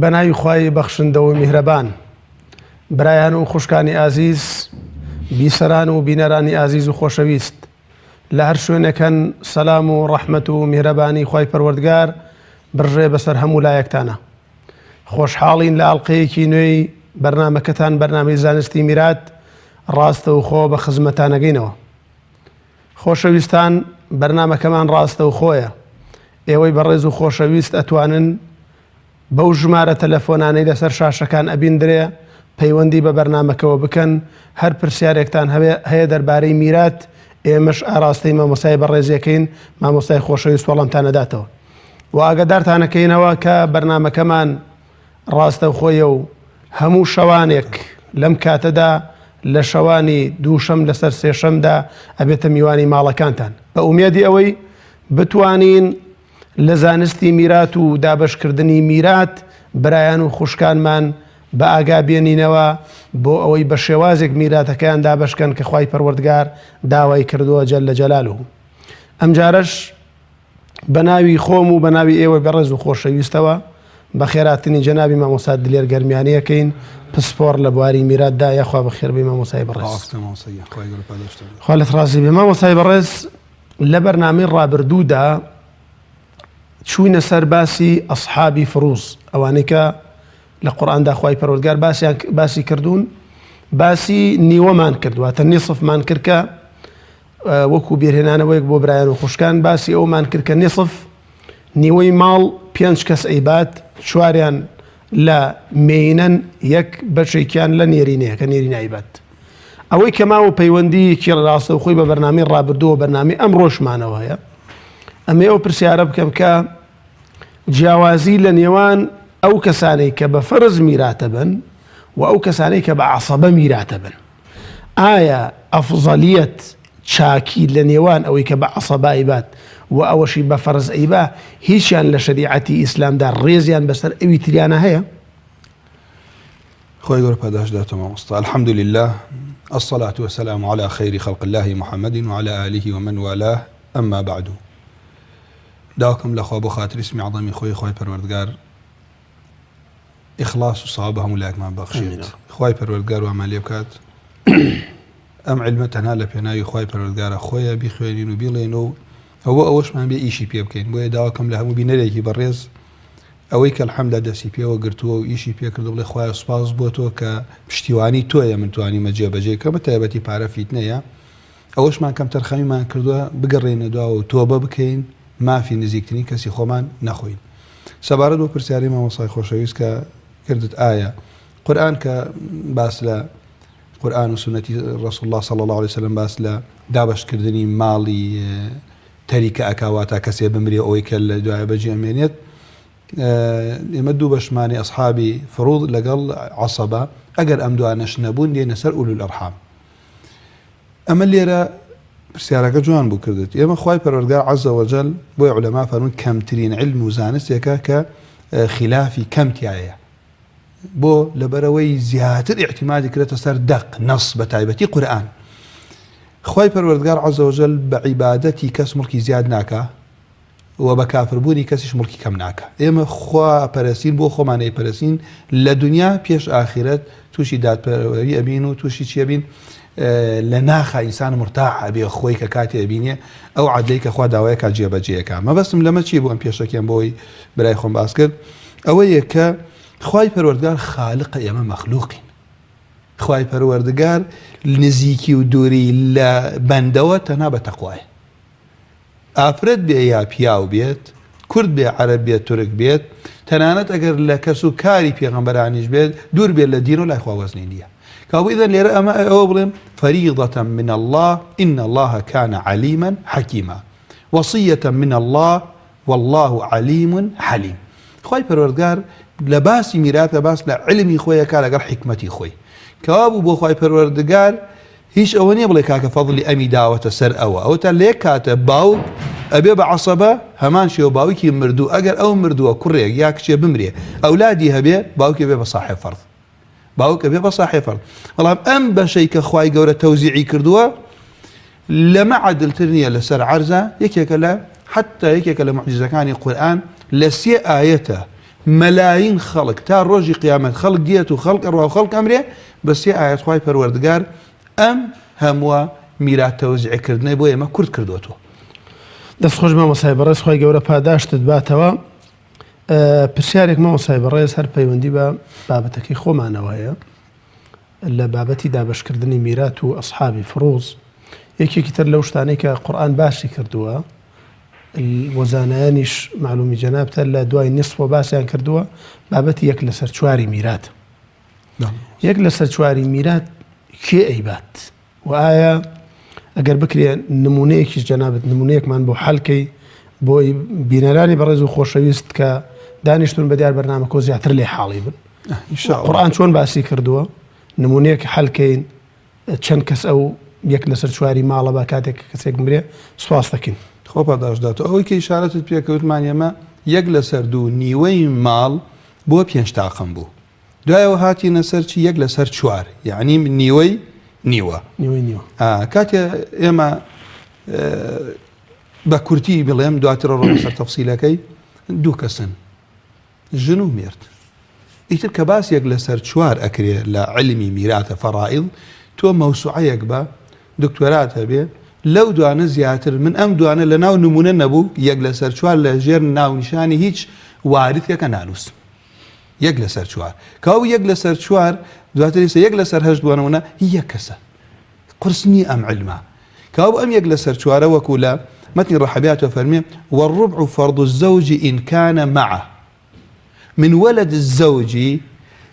بەناوی خوای بەخشندە و میهرەبان. برایان و خوشکانی ئازیز، بیسەران و بینەرانی ئازیز و خۆشەویست، لە هەر شوێنێک هەن سەلام و ڕەحمەت و میهرەبانی خوای پەروەردگار بڕژێ بەسەر هەموو لایەکتانە. خۆشحاڵین لە ئەڵقەیەکی نوێی بەرنامەکەتان بەرنامەی زانستی میرات ڕاستەوخۆ بە خزمەتانەگەینەوە. خۆشەویستان بەرنامەکەمان ڕاستەوخۆیە ئێوەی بەڕێز و خۆشەویست ئەتوانن بەو ژمارە تەلەفۆنانەی لەسەر شاشەکان ئەبیندرێ پەیوەندی بە بەرنامەکەوە بکەن هەر پرسیارێکتان هەیە دەربارەی میرات ئێمەش ئاراستەی مامۆستای بەڕێزیەکەین مامۆستای خۆشەویست وەڵامتان ئەداتەوە و ئاگادارتانەکەینەوە کە بەرنامەکەمان ڕاستەوخۆیە و هەموو شەوانێک لەم کاتەدا لە شەوانی دووشەم لەسەر سێشەمدا ئەبێتە میوانی ماڵەکانتان بە ئومێدی ئەوەی بتوانین لە زانستی میرات و دابەشکردنی میرات برایان و خوشکانمان بە ئاگا بێنینەوە بۆ ئەوەی بە شێوازێک میراتەکەیان دابەشکەن کە خوای پەروەردگار داوای کردووە جل جلاله. ئەمجارەش بە ناوی خۆم و بە ناوی ئێوەی بەڕێز و خۆشەویستەوە بەخێراتنی جەنابی مامۆستا دلێر گەرمیانی ئەکەین پسپۆڕ لە بواری میراتدا یاخوا بەخێربێی مامۆستای بەڕێز. خوا لێت ڕازی بێ مامۆستای بەڕێز لە بەرنامەی ڕابردوودا چووینە سەر باسی ئەسحابی فروز ئەوانەی کە لە قورئاندا خوای پەروەردگار باسیان باسی کردوون باسی نیوەمان کرد واتە نیصفمان کرد کە وەکو بیرهێنانەوەیەک بۆ برایان و خوشکان باسی ئەومان کرد کە نیصف نیوەی ماڵ پێنج کەس ئەیبات چواریان لە مێینەن یەک بەشێکیان لە نێرینەیە کە نێرینە ئەیبات ئەوەی کە ماوە پەیوەندییەکی ڕاستەوخۆی بە بەرنامەی ڕابردوو و بەرنامەی ئەمڕۆشمانەوە هەیە ئەمەی ئەو پرسیارە بکەم کە جیاوازی لە نێوان ئەو کەسانەی کە بە فەرز میراتە بن و ئەو کەسانەی کە بە عەسەبە میراتە بن ئایا ئەفزەلیەت چاکی لە نێوان ئەوەی کە بە عەسەبە ئەیبات و ئەوەشی بە فەرز ئەیبا هیچیان لە شەریعەتی ئیسلامدا ڕێزیان بەسەر ئەوی تریانە هەیە؟ خوای گەورە پاداشت داتەوە مامۆستا الحمدللە الصلاة والسلام علی خیر خلق الله محمد وعلى آله ومن والاه اما بعد داواکەم لەخوا بۆ خاتری اسمی عظەمی خۆی خوای پەروەردگار ئیخلاص و سەواب بە هەموو لایەکمان بەخشێت خوای پەروەردگار وامان لێ بکات ئەم علمە تەنها لە پێناوی خوای پەروەردگارە خۆیە بیخوێنین و بیڵێن و ئەوە ئەوەشمان بێ ئیشی پێ بکەین بۆیە داواکەم لە هەموو بینەرێکی بەڕێز ئەوەی کە الحمدللە دەستی پێوە گرتووە و ئیشی پێ کردووە بڵێ خوایە سوپاس بۆ تۆ کە پشتیوانی تۆیە من توانیمە جێبەجێی بکەم بە تایبەتی پارە فیتنەیە ئەوەشمان کەمتەرخەمیمان کردووە بگەڕێینە دواوە و تۆبە بکەین مافی نزیکترین کەسی خۆمان نەخۆین سەبارەت بۆ پرسیاری مامۆستای خۆشەویست کە کردت ئایا قورئان کە باس لە قورئان و سونەتی ڕسول الله صلی الله علیه وسلم باس لە دابەشکردنی ماڵی تەریکە ئەکا واتا کەسێ بمرێ ئەوەی کە لە دوایە بەجێ ئەمێنێت ئێمە دوو بەشمانی ئەسحابی فروض لەگەڵ عەسەبە ئەگەر ئەم دوانەش نەبوون دێنە سەر ئولو الئەرحام ئەمە لێرە پرسیارەکە جوان بوو کردت ئێمە خوای پەروەردگار عز وجل بۆی علەما فەرموون کەمترین علم و زانستێکە کە خلافی کەم تایە بۆ؟ لەبەرئەوەی زیاتر ئیعتیمادی کرێتە سەر دەق، نص، بەتایبەتی قورئان. خوای پەروەردگار عز وجل بە عیبادەتی کەس موڵکی زیاد ناکا و بە کافر بوونی کەسیش موڵکی کەم ناکا. ئێمە خوا پەرستین بۆ خۆمان ئەیپەرستین لە دونیا پێش ئاخیرەت تووشی دادپەروەری ئەبین و تووشی چی ئەبین لە ناخا ئینسان مورتاح ئەبێ خۆی کە کاتێ ئەبینێ ئەو عەدلەی کە خوا داوای ئەکا جێبەجێ ئەکا. مەبەستم لەمە چی بوو ئەم پێشەکیەم بۆی برای خۆم باس کرد ئەوەیە کە خوای پەروەردگار خالقە ئێمە مەخلوقین خوای پەروەردگار نزیکی و دووری لە بەندەوە تەنها بە تەقوایە ئافرەت بێ یا پیاو بێت کورد بێ عەرەب بێت تورک بێت تەنانەت ئەگەر لە کەس و کاری پێغەمبەرانیش بێت دوور بێت لە دین و لای خوا وەزنی نییە کابوو ئیذن لێرە ئەمە ئەوە بڵێم فریضة من الله إن الله كان عليما حكيما وصية من الله واللە علیم حلیم خوای پەروەردگار لە باسی میراتە باس لە علمی خۆی ئەکا لەگەڵ حیکمەتی خۆی کەوابوو بۆ خوای پەروەردگار هیچ ئەوە نییە بڵێ کاکە فەضلی ئەمی داوەتە سەر ئەوە ئەوە تا لە یەک کاتە باوک ئەبێ بە عەسەبە هەمان شێوە باوکی مردوو ئەگەر ئەو مردووە کوڕێک یا کچێ بمرێ ئەولادی هەبێ باوکی بێ بە ساحێب فەرض باوک ئەبێ بە ساحێب فەرض بەڵام ئەم بەشەی کە خوای گەورە تەوزیعی کردووە لەمە عەدلتر نییە لەسەر عەرزە یەکێکە لە حتا یەکێکە لە معجزەکانی قورئان لە سێ ئایەتە. مەلاین خەڵک تا ڕۆژی قیامەت خەڵک دێت و خەڵک ئەڕوا و خەڵک ئەمرێ بە سێ ئایەت خوای پەروەردگار ئەم هەمووە میرات تەوزیع کردنەی بۆ ئێمە کورت کردۆتەوە. دەست خۆش مامۆستای بەڕێز خوای گەورە پاداشتت باتەوە. پرسیارێک مامۆستای بەڕێز هەر پەیوەندی بە بابەتەکەی خۆمانەوە هەیە لە بابەتی دابەشکردنی میرات و ئەسحابی فڕوز یەکێکی تر لەو شتانەی کە قورئان باسی کردووە و زانایانیش معلومی جەنابتە لە دوای نصفەوە باسیان کردووە بابەتی یەک لەسەر چواری میرات یەک لەسەر چواری میرات کێ ئەیبات و ئایا ئەگەر بکرێ نمونەیەکیش جەنابت نمونەیەکمان بۆ حەلکەی بۆی بینەرانی بەڕێز و خۆشەویست کە دانیشتون بە دیار بەرنامەکۆ زیاتر لێ حاڵی بن قورآن چۆن باسی کردووە نمونەیەک حەلکەین چەند کەس ئەو یەک لەسەر چواری ماڵە با کاتێک کە کەسێک بمرێ سوپاس دەکەین. خوا پاداشت داتەوە ئەوەی کە ئیشارەتت پێ کرد وتمان ئێمە یەک لەسەر دوو نیوەی ماڵ بۆ پێنج تاقم بوو دوایەوە هاتینە سەر چی یەک لەسەر چوار یعنی نیوەی نیوە نیوەی نیوە کاتێ ئێمە بە کورتی بڵێم دواتر ڕۆمە سەر تەفسیلەکەی دوو کەسن ژن و مێرد. ئیتر کە باس یەک لەسەر چوار ئەکرێ لە عیلمی میراتە فەرائیض تۆ مەوسوعەیەک بە دکتۆرات هەبێ لەو دوانە زیاتر من ئەم دوانە لە ناو نمونە نەبوو یەک لەسەر چوار لە ژێر ناونیشانی هیچ وارثێکە نانووسم یەک لەسەر چوار کاو یەک لەسەر چوار دواتر ئێستا یەک لەسەر هەشت بۆ نمونە هی یەک کەسە قورس نییە ئەم علمە کاو ئەم یەک لەسەر چوارە وەکو لە مەتنی ڕەحەبیاتەوە فەرمی والربع فرض الزوج إن كان معه من ولد الزوج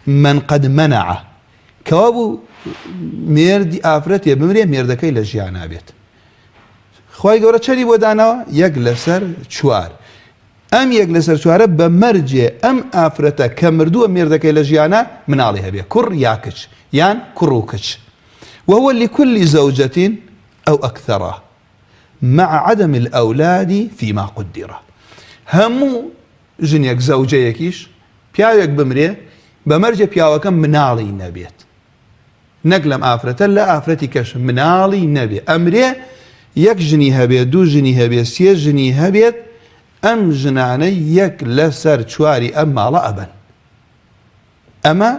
من قد منعه کەوابوو مێردی ئافرەتێ بمرێ مێردەکەی لە ژیانا بێت خوای گەورە چەنی بۆ داناوە یەک لەسەر چوار ئەم یەک لەسەر چوارە بە مەرجێ ئەم ئافرەتە کە مردووە مێردەکەی لە ژیانە مناڵی هەبێ کوڕ یا کچ یان کوڕ و کچ وهو لكل زوجة أو أكثر مع عدم الأولاد فيما قدر هەموو ژنێک زەوجەیەکیش پیاوێک بمرێ بە مەرجێ پیاوەکە مناڵی نەبێت نەک لەم ئافرەتە لە ئافرەتی کەش مناڵی نەبێ ئەمرێ یەک ژنی هەبێت دوو ژنی هەبێت سێ ژنی هەبێت ئەم ژنانە یەک لەسەر چواری ئەم ماڵە ئەبەن ئەمە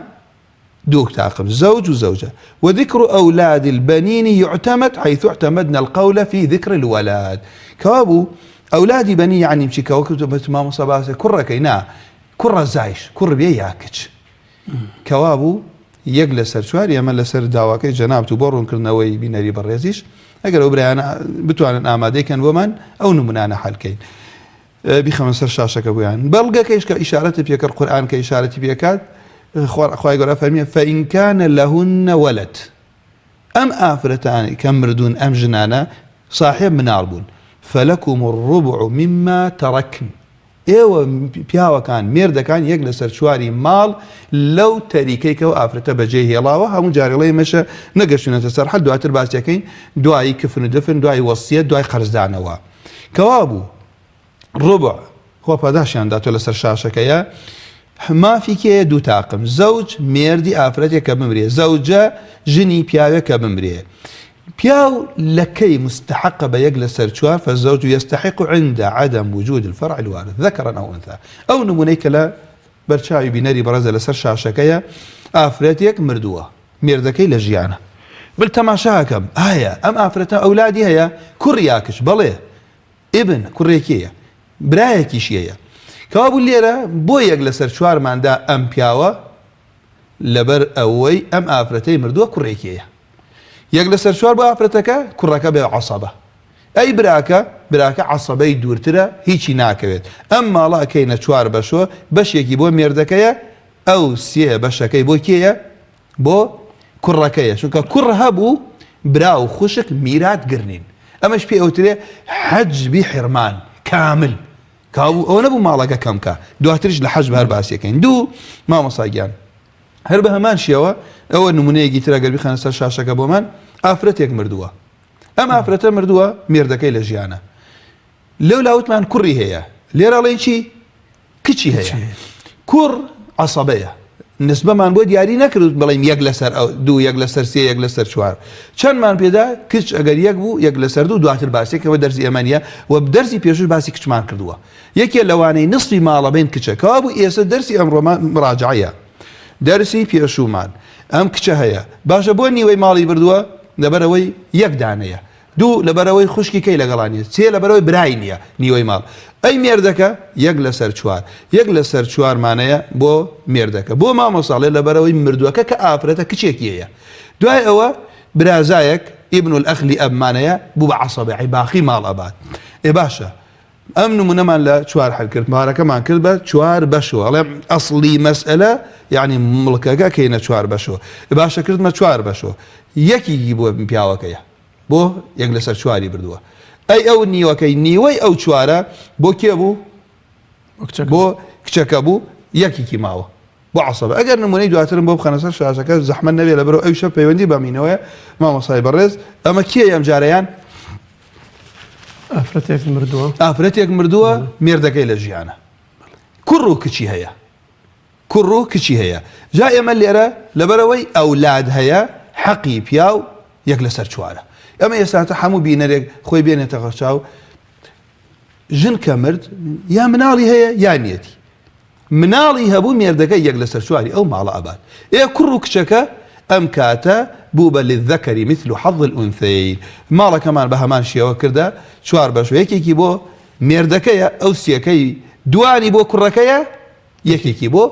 دوو تاقم زوج و زوجە وذکر اولاد البنین یعتمد حیث اعتمدنا القول فی ذکر الولد کەوابوو ئەولادی بەنی یعنی چی کە وەکو بەت مامۆستا باسێ کوڕەکەی نا کوڕە زایش کوڕ بێ یا کچ کەوابوو یەک لەسەر چوار ئێمە لەسەر داواکەی جەنابت و بۆ ڕوونکردنەوەی بینەری بەڕێزیش ئەگەر ئەو برایانە بتوانن ئامادەی کەن بۆمان ئەو نمونانە حەلکەین بیخەمە سەر شاشەکە بۆیان بەڵگەکەیش کە ئیشارەتی پێکرد قورئان کە ئیشارەتی پێکات خوای گەورە فەرمیە فإن كان لهن ولد ئەم ئافرەتانەی کە مردوون ئەم ژنانە صاحب مناڵ بوون فلكم الربع مما تركن ئێوە پیاوەکان مێردەکان یەک لەسەر چواری ماڵ لەو تەریکەی کە ئەو ئافرەتە بەجێ هێڵاوە هەموو جارێڵەی مەشە نەگەشتونەتە سەر حەل دواتر باسیەکەین دوایی کفن و دفن دوای وەسیەت دوای قەرزدانەوە کەوابوو ڕبع خوا پاداشیان داتۆ لەسەر شاشەکەیە مافی کێیە دوو تاقم زەوج مێردی ئافرەتێک کە بمرێ زەوجە ژنی پیاوێک کە بمرێ پیاو لە کەی مستحقە بە یەک لەسەر چوار فالزوج يستحق عند عدم وجود الفرع الوارث ذكرا أو أنثى ئەو نمونەی کە لە بەرچاوی بینەری بەڕێزە لەسەر شاشەکەیە ئافرەتێک مردووە مێردەکەی لە ژیانە بل تەماشاکەم ئایا ئەم ئافرەتە ئەولادی هەیە کوڕ یا کچ بەڵێ ابن کوڕێکی هەیە برایەکیشی هەیە کەوابوو لێرە بۆ یەک لەسەر چوارماندا ئەم پیاوە لەبەر ئەوەی ئەم ئافرەتەی مردووە کوڕێکی هەیە یەک لەسەر چوار بۆ ئافرەتەکە کوڕەکە بێ عەسەبە ئەی براکە براکە عەسەبەی دوورترە هیچی ناکەوێت ئەم ماڵە ئەکەینە چوار بەشۆ بەشێکی بۆ مێردەکەیە ئەو سێ بەشەکەی بۆ کێیە بۆ کوڕەکەیە چونکە کوڕ هەبوو برا و خوشک میرات گرنین ئەمەش پێ ئەوترێ حەجبی حرمان کامل کابوو ئەوە نەبوو ماڵەکە کەم کا دواتریش لە حەجب هەر باسیەکەین دوو مامۆستا گیان هەر بە هەمان شێوە ئەوە نمونەیەکی ترە گەر بیخەنە سەر شاشەکە بۆمان ئافرەتێک مردووە ئەم ئافرەتە مردووە مێردەکەی لە ژیانە لەو لاوتمان کوڕی هەیە لێرە ئەڵێن چی کچی هەیە کوڕ عەسەبەیە. نسبەمان بۆ دیاری نەکرد بڵێین یەک لەسەر دوو یەک لەسەر سێ یەک لەسەر چوار چەندمان پێدا کچ ئەگەر یەک بوو یەک لەسەر دوو دواتر باسێکەوە دەرسی ئێمە نییە و دەرسی پێشوش باسی کچمان کردووە یەکێ لەوانەی نسفی ماڵە بین کچە کەوا بوو ئێستا دەرسی ئەمڕۆمان مراجعەیە دەرسی پێشوومان ئەم کچە هەیە باشە بۆ نیوەی ماڵی بردووە لەبەرەوەی یەک دانەیە دوو، لەبەرئەوەی خوشکی کەی لەگەڵا نیە. سێ، لەبەرئەوەی برای نیە نیوەی ماڵ. ئەی مێردەکە؟ یەک لەسەر چوار. یەک لەسەر چوار مانەیە بۆ مێردەکە. بۆ مامۆستا ئەڵێ لەبەرئەوەی مردووەکە کە ئافرەتە کچێکی هەیە. دوای ئەوە برازایەک، ابن الاخ لاب، مانەیە بوو بە عەسەبە ئەی باقی ماڵ ئەبات. ئێ باشە ئەم نمونەمان لە چوار حل کرد پارەکەمان کرد بە چوار بەشەوە ئەڵێ ئەسڵی مەسئلە یعنی مڵکەکە کەینە چوار بەشەوە باشە کردمە چوار بەشەوە یەکیگی بۆ پیاوەکەیە بۆ یەک لەسەر چواری بردووە ئەی ئەو نیوەکەی نیوەی ئەو چوارە بۆ کێ بوو بۆ کچەکە بوو یەکێکی ماوە بۆ عەسەبە ئەگەر نمونەی دواترم بۆ بخەنە سەر شاشەکە زەحمەت نەبێ لەبەرەوە ئەویشە پەیوەندی بە مینەوەیە مامۆستای بەڕێز ئەمە کێ ئەم جارەیان ئافرەتێک مردووە ئافرەتێک مردووە مێردەکەی لە ژیانە کوڕ و کچی هەیە کوڕ و کچی هەیە جا ئێمە لێرە لەبەرەوەی ئەولاد هەیە حەقی پیاو یەک لەسەر چوارە ئەمە ئێستا هەموو بینەرێک خۆی بێنێتە غەرچاو ژن کە مرد یا مناڵی هەیە یا نیەتی مناڵی هەبوو مێردەکەی یەک لەسەر چواری ئەو ماڵە ئەبات ئێ کوڕ و کچەکە ئەم کاتە بوو بە للذکر مثل حظ الانثیین ماڵەکەمان بە هەمان شێوە کردە چوار بەش یەکێکی بۆ مێردەکەیە ئەو سێکەی دوانی بۆ کوڕەکەیە یەکێکی بۆ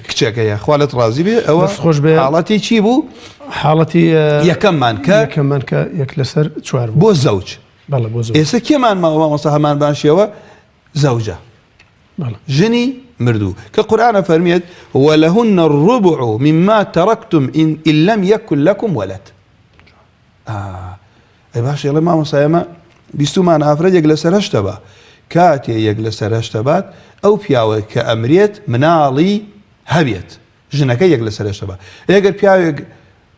کچەکەیە خوا لێت ڕازی بێ ئەوە دەست خۆش بێ حاڵەتی چی بوو حاڵەتی یەکەممان کە یەکەممان کە یەک لەسەر چوار بوو بۆ زەوج بەڵێ بۆ زەوج ئێستا کێمان ماوە مامۆستا هەمان بان شێوە زەوجە ژنی مردوو کە قورئان ئەفەرموێت ولهن الربع مما ترکتم ان لم یکن لکم ولد ئەی باش ئێڵێ مامۆستا ئێمە بیستومان ئافرەت یەک لەسەر هەشتە بە کاتێ یەک لەسەر هەشتە بات ئەو پیاوە کە ئەمرێت مناڵی هەبێت ژنەکە یەک لەسەر هەشتە بە ئەگەر پیاوێک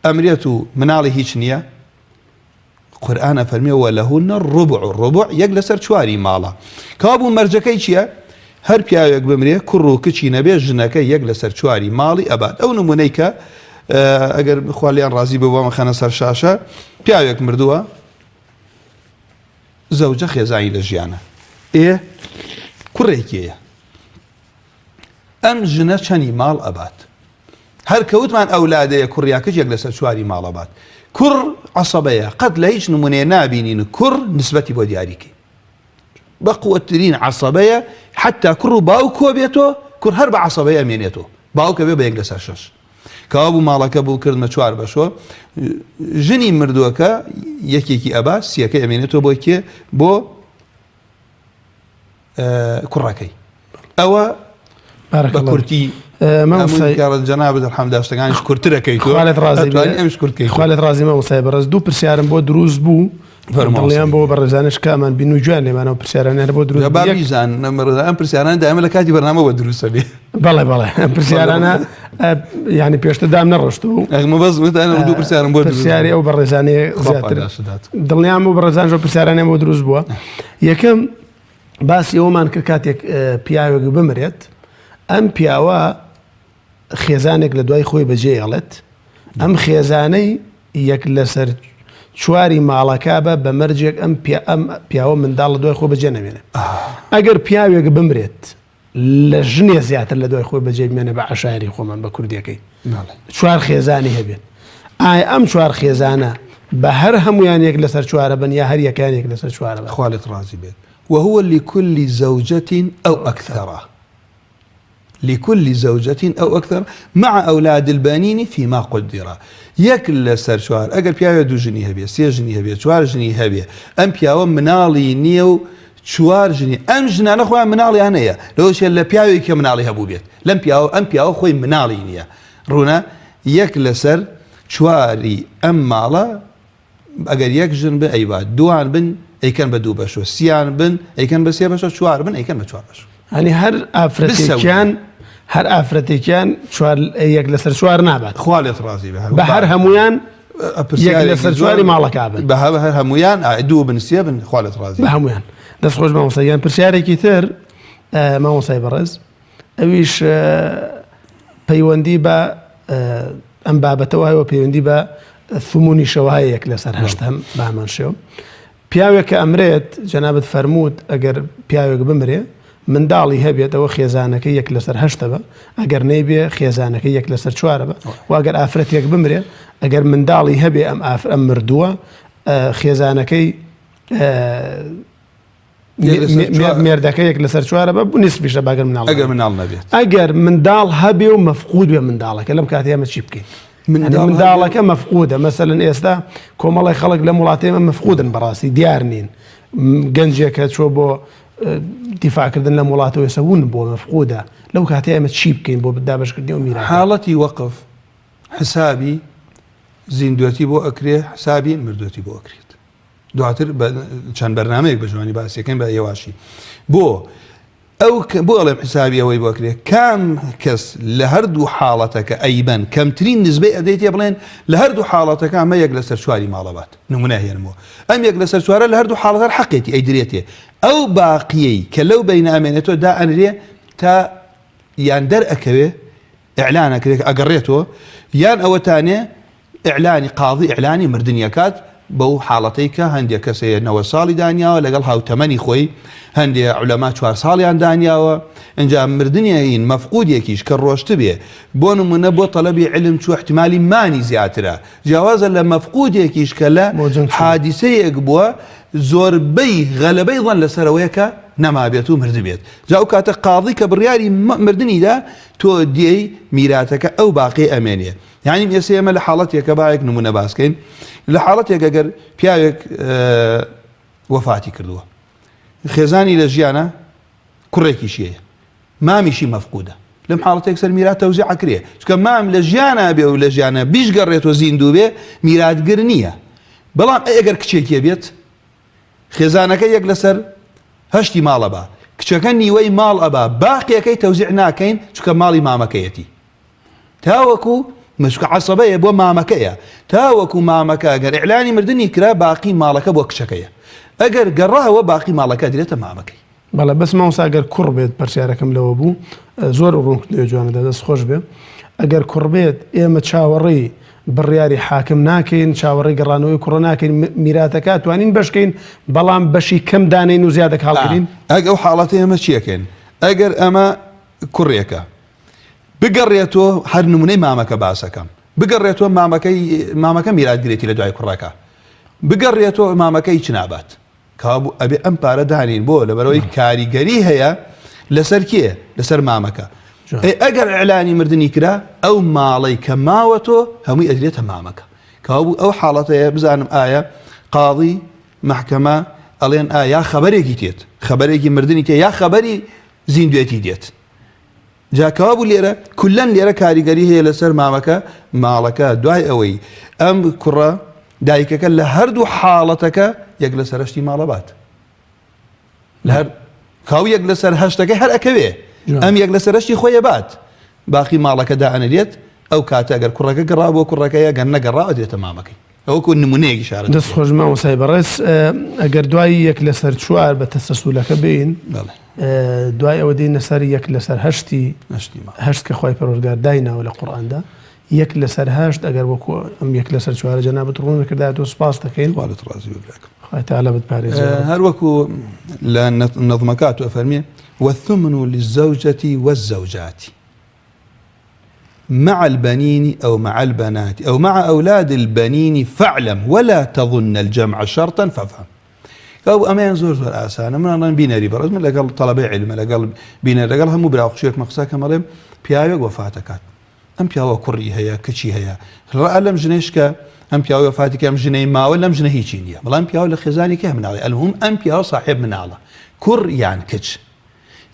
ئەمرێت و مناڵی هیچ نییە قورئان ئەفەرمێ ولهن الربع الربع یەک لەسەر چواری ماڵە کەوابوو مەرجەکەی چییە؟ هەر پیاوێک بمرێ کوڕ و کچی نەبێ ژنەکە یەک لەسەر چواری ماڵی ئەبات ئەو نمونەی کە ئەگەر خوا لێیان ڕازی بێ بۆمان خەنە سەر شاشە پیاوێک مردووە زەوجە خێزانی لە ژیانە ئێ کوڕێکیە ئەم ژنە چەنی ماڵ ئەبات؟ هەر کە وتمان ئەولادەیە کوڕ یا کچ یەک لەسەر چواری ماڵ ئەبات. کوڕ عەسەبەیە قەت لە هیچ نمونەیە نابینین کوڕ نسبەتی بۆ دیاری کەین. بە قوەتترین عەسەبەیە حتا کوڕ و باوک کۆ بێتۆ کوڕ هەر بە عەسەبەیە ئەمێنێتۆ باوکە بێ بە یەک لەسەر شەش. کەوا بوو ماڵەکە بوو کردمە چوار بەشۆ ژنی مردووەکە یەکێکی ئەبا سیەکەی ئەمێنێتەوە بۆ کێ بۆ کوڕەکەی ئەوە بە کورتی جەنابت الحمد شتەکانیش کورترەکەی خوالت ڕازی مامۆستای بەڕێز دوو پرسیارم بۆ دروست بوو دڵنیام بۆ بەڕێزانش کامان بین و گوێیان لێمانەوە پرسیارانە هەر بۆ دروست بابیزان ئەم پرسیاران دایمە لە کاتی بەرنامە بۆ دروستە بێ بەڵێ بەڵێ ئەم پرسیارانە یعنی پێشتر دام نەڕشت و بەس دوو پرسیارم بۆ پرسیاری ئەو بەڕێزانەیە زیاتر دڵنیام بۆ بەڕێزان ژۆ پرسیارانە بۆ دروست بووە یەکەم باسی ئەومان کرد کاتێک پیاوێک بمرێت ئەم پیاوە خێزانێک لە دوای خۆی بەجێ ئەڵێت ئەم خێزانەی یەک لەسەر چواری ماڵەکە بە بە مەرجێک ئەم ئەم پیاوە منداڵ لە دوای خۆ بەجێ نەمێنێ ئەگەر پیاوێک بمرێت لە ژنێ زیاتر لە دوای خۆی بەجێ بمێنێ بە عەشایەری خۆمان بە کوردیەکەی چوار خێزانی هەبێت ئایا ئەم چوار خێزانە بە هەر هەمویان یەک لەسەر چوارە بن یا هەر یەکیان یەک لەسەر چوارە بن؟ خوا لێت ڕازی بێت وهو لكل زوجة أو أكثر لكل زوجة أو أكثر مع أولاد البنين فيما قدر یەک لەسەر چوار ئەگەر پیاوێ دوو ژنی هەبێ سێ ژنی هەبێ چوار ژنی هەبێ ئەم پیاوە مناڵی نییە و چوار ژنی ئەم ژنانە خۆیان مناڵیان هەیە لەوەشێ لە پیاوێک کە مناڵی هەبوو بێت لەم پیاوە ئەم پیاوە خۆی مناڵی نییە ڕوونە یەک لەسەر چواری ئەم ماڵە ئەگەر یەک ژن بن ئەیبا دوان بن ئەیکەن بە دوو بەشۆ سیان بن ئەیکەن بە سێ بەشە چوار بن ئەیکەن بە چوار بەش هەنی هەر ئافرەتێکیان هەر ئافرەتێکیان چوار یەک لەسەر چوار نابات خوا لێت ڕازی بێ بە هەر هەمویان یەک لەسەر چواری ماڵەکە بن بە هەر هەمویان دوو بن سێ بن خوا لێت ڕازی بە هەمویان دەست خۆش مامۆستا گیان پرسیارێکی تر مامۆستای بەڕێز ئەویش پەیوەندی بە ئەم بابەتەوە هەیە پەیوەندی بە ثمونیشەوە هەیە یەک لەسەر هەشت هەم بەهەمان شێوە. پیاوێک کە ئەمرێت جەنابت فەرمووت ئەگەر پیاوێک بمرێ منداڵی هەبێت ئەوە خێزانەکەی یەک لەسەر هەشتە بە ئەگەر نەیبێ خێزانەکەی یەک لەسەر چوارە بە و ئەگەر ئافرەتێک بمرێ ئەگەر منداڵی هەبێ ئەم ئافر ئەم مردووە خێزانەکەی مێردەکە یەک لەسەر چوارە بە نسبیشە باگەر مناڵ ئەگەر مناڵ نەبێت ئەگەر منداڵ هەبێ و مەفقود بێ منداڵەکە لەم کاتی ئەمە چی بکەین منداڵەکە مەفقودە مەسەلەن ئێستا کۆمەڵی خەڵک لەم وڵاتێ ئێمە مەفقودن بەڕاستی دیار نین گەنجێکە چۆ بۆ دیفاعکردن لەم وڵاتەوە ئێستا ون بۆ مەفقودە لەو کاتی ئێمە چی بکەین بۆ دابەشکردنی ئەو میراتە حاڵەتی وەقف حسابی زیندوێتی بۆ ئەکرێ حسابی مردوێتی بۆ ئەکرێت دواتر بە چەند بەرنمەیەک بە جوانی باسیەکەین بە یەواشی بۆ ئەو بۆ ئەڵێم حسابی ئەوەی بۆ کرێ کام کەس لە هەردوو حاڵەتەکە ئەیبەن کەمترین نزبەی ئەدەیتێ بڵێن لە هەردوو حاڵەتەکە ئەمە یەک لەسەر چواری ماڵەبات نمونە هێنمەوە ئەم یەک لەسەر چوارە لە هەردوو حاڵەتەر حەقێتی ئەیدرێتێ ئەو باقیەی کە لەو بینە ئەمێنێتەوە دا ئەنرێ تا یان دەر ئەکەوێ ئیعلان ئەکرێ کە ئەگەڕێتەوە یان ئەوەتانێ ئیعلانی قازی ئیعلانی مردنی ئەکات بەو حاڵەتەی کە هەندێک کەس هەیە 90 ساڵی دانیاوە لەگەڵ هاوتەمەنی خۆی هەندێ عولەما چوار ساڵیان دانیاوە ئینجا مردنیین مەفقودێکیش کە ڕۆشتبێ بۆ نمونە بۆ تەلەبی علم چوو احتمالی مانی زیاترە جیاوازە لە مەفقودێکیش کە لە حادیسەیەک بووە زۆربەی غەلەبەی ظن لەسەرەوەیە کە نەمابێت و مردبێت جا ئەو کاتە قاضی کە بڕیاری مردنی دا تۆ دێی میراتەکە ئەو باقی ئەمێنێ یعنی ئێستا ئێمە لە حاڵەتێکە باەک نمونە باسکەین لە حاڵەتێک ئەگەر پیاوێک وەفاتی کردووە خێزانی لە ژیانە کوڕێکیشی هەیە مامیشی مەفقودە لەم حاڵەتێک سەر میرات تەوزیع ئەکرێ چونکە مام لە ژیانا بێ و لە ژیانە بیشگەڕێتەوە زیندوو بێ میراتگر نییە بەڵام ئەی ئەگەر کچێکی بێت خێزانەکە یەک لەسەر هەشتی ماڵ ئەبا کچەکە نیوەی ماڵ ئەبا باقیەکەی تەوزیع ناکەین چونکە ماڵی مامەکەیەتی تاوەکو مەچکە عەسەبەیە بۆ مامەکەیە تاوەکو مامەکە ئەگەر ئیعلانی مردنی کرا باقی ماڵەکە بۆ کچەکەیە ئەگەر گەڕاوە باقی ماڵەکە درێتە مامەکەی. بەڵێ بەس مامۆستا گەر کوڕ بێت پرسیارەکەم لەوە بوو زۆر ڕوونکردنەوەی جوانە دا دەست خۆش بێ ئەگەر کوڕ بێت ئێمە چاوەڕێی بڕیاری حاکم ناکەین چاوەڕێی گەڕانەوەی کوڕە ناکەین میراتەکە توانین بەشکەین بەڵام بەشی کەم دانێین و زیادەکە هەڵگرین. ئەگ ئەو حاڵەتەی ئێمە چیەکەین ئەگەر ئەمە کوڕێکە بگەڕێتۆ هەر نمونەی مامەکە باسەکەم بگەڕێتۆ مامەکەی مامەکە میراتگرێتی لە دوای کوڕەکە بگەڕێتۆ مامەکەی چ نابات کەوابوو ئەبێ ئەم پارە دانین بۆ لەبەرەوەی کاریگەری هەیە لەسەر کێ لەسەر مامەکە ئەی ئەگەر ئیعلانی مردنی کرا ئەو ماڵەی کە ماوەتۆ هەمووی ئەدرێتە مامەکە کەوابوو ئەو حاڵەتەیە بزانم ئایا قاضی محکەمە ئەڵێن ئا یا خەبەرێکی تێت خەبەرێکی مردنی تێ یا خەبەری زیندوێتی دێت جا کەوابوو لێرە کولەن لێرە کاریگەری هەیە لەسەر مامەکە ماڵەکە دوای ئەوەی ئەم کوڕە دایکەکە لە هەردوو حاڵەتەکە یەک لەسەر هەشتی ماڵە بات لە هەر کاو یەک لەسەر هەشتەکە هەر ئەکەوێ ئەم یەک لەسەر هەشتی خۆی بات باقی ماڵەکە دائەنرێت ئەو کاتە گەر کوڕەکە گەڕا بۆ کوڕەکەیە گەر نەگەڕا ئەدرێتە مامەکەی وەکو نمونەیەک ئیشارەت دەست خۆش مامۆستای بەڕێز ئەگەر دوای یەک لەسەر چوار بە تەسەسولەکە بین دوای ئەوە دێینە سەر یەک لەسەر هەشتی هەشت کە خوای پەروەردگار دایناوە لە قورئاندا یەک لەسەر هەشت ئەگەر وەکو ئەم یەک لەسەر چوارە جەنابت ڕوون کردایەوە سوپاس دەکەین خوا لێت ڕازی بێ براکەم خوای تەعالا بتپارێزێ هەر وەکو لە نەظمەکات ئەفەرمێ والثمن للزوجة والزوجات مع البنين أو مع البنات أو مع أولاد البنين فاعلم ولا تظن الجمع شرطا فافهم ئەو ئەمەیان زۆر زۆر ئاسانە من ئەڵێم بینەری بەڕێز من لەگەڵ تەڵەبەی عیلمە لەگەڵ بینەر لەگەڵ هەموو برا خوشێکمە قسەکەم ئەڵێم پیاوێک وەفاتەکات ئەم پیاوە کوڕی هەیە کچی هەیە ڕا لەم ژنەیش کە ئەم پیاوە وەفاتی کە ئەم ژنەی ماوە لەم ژنە هیچی نییە بەڵام پیاوە لە خێزانی کە مناڵی ئەلهم ئەم پیاوە صاحب مناڵە کوڕ یان کچ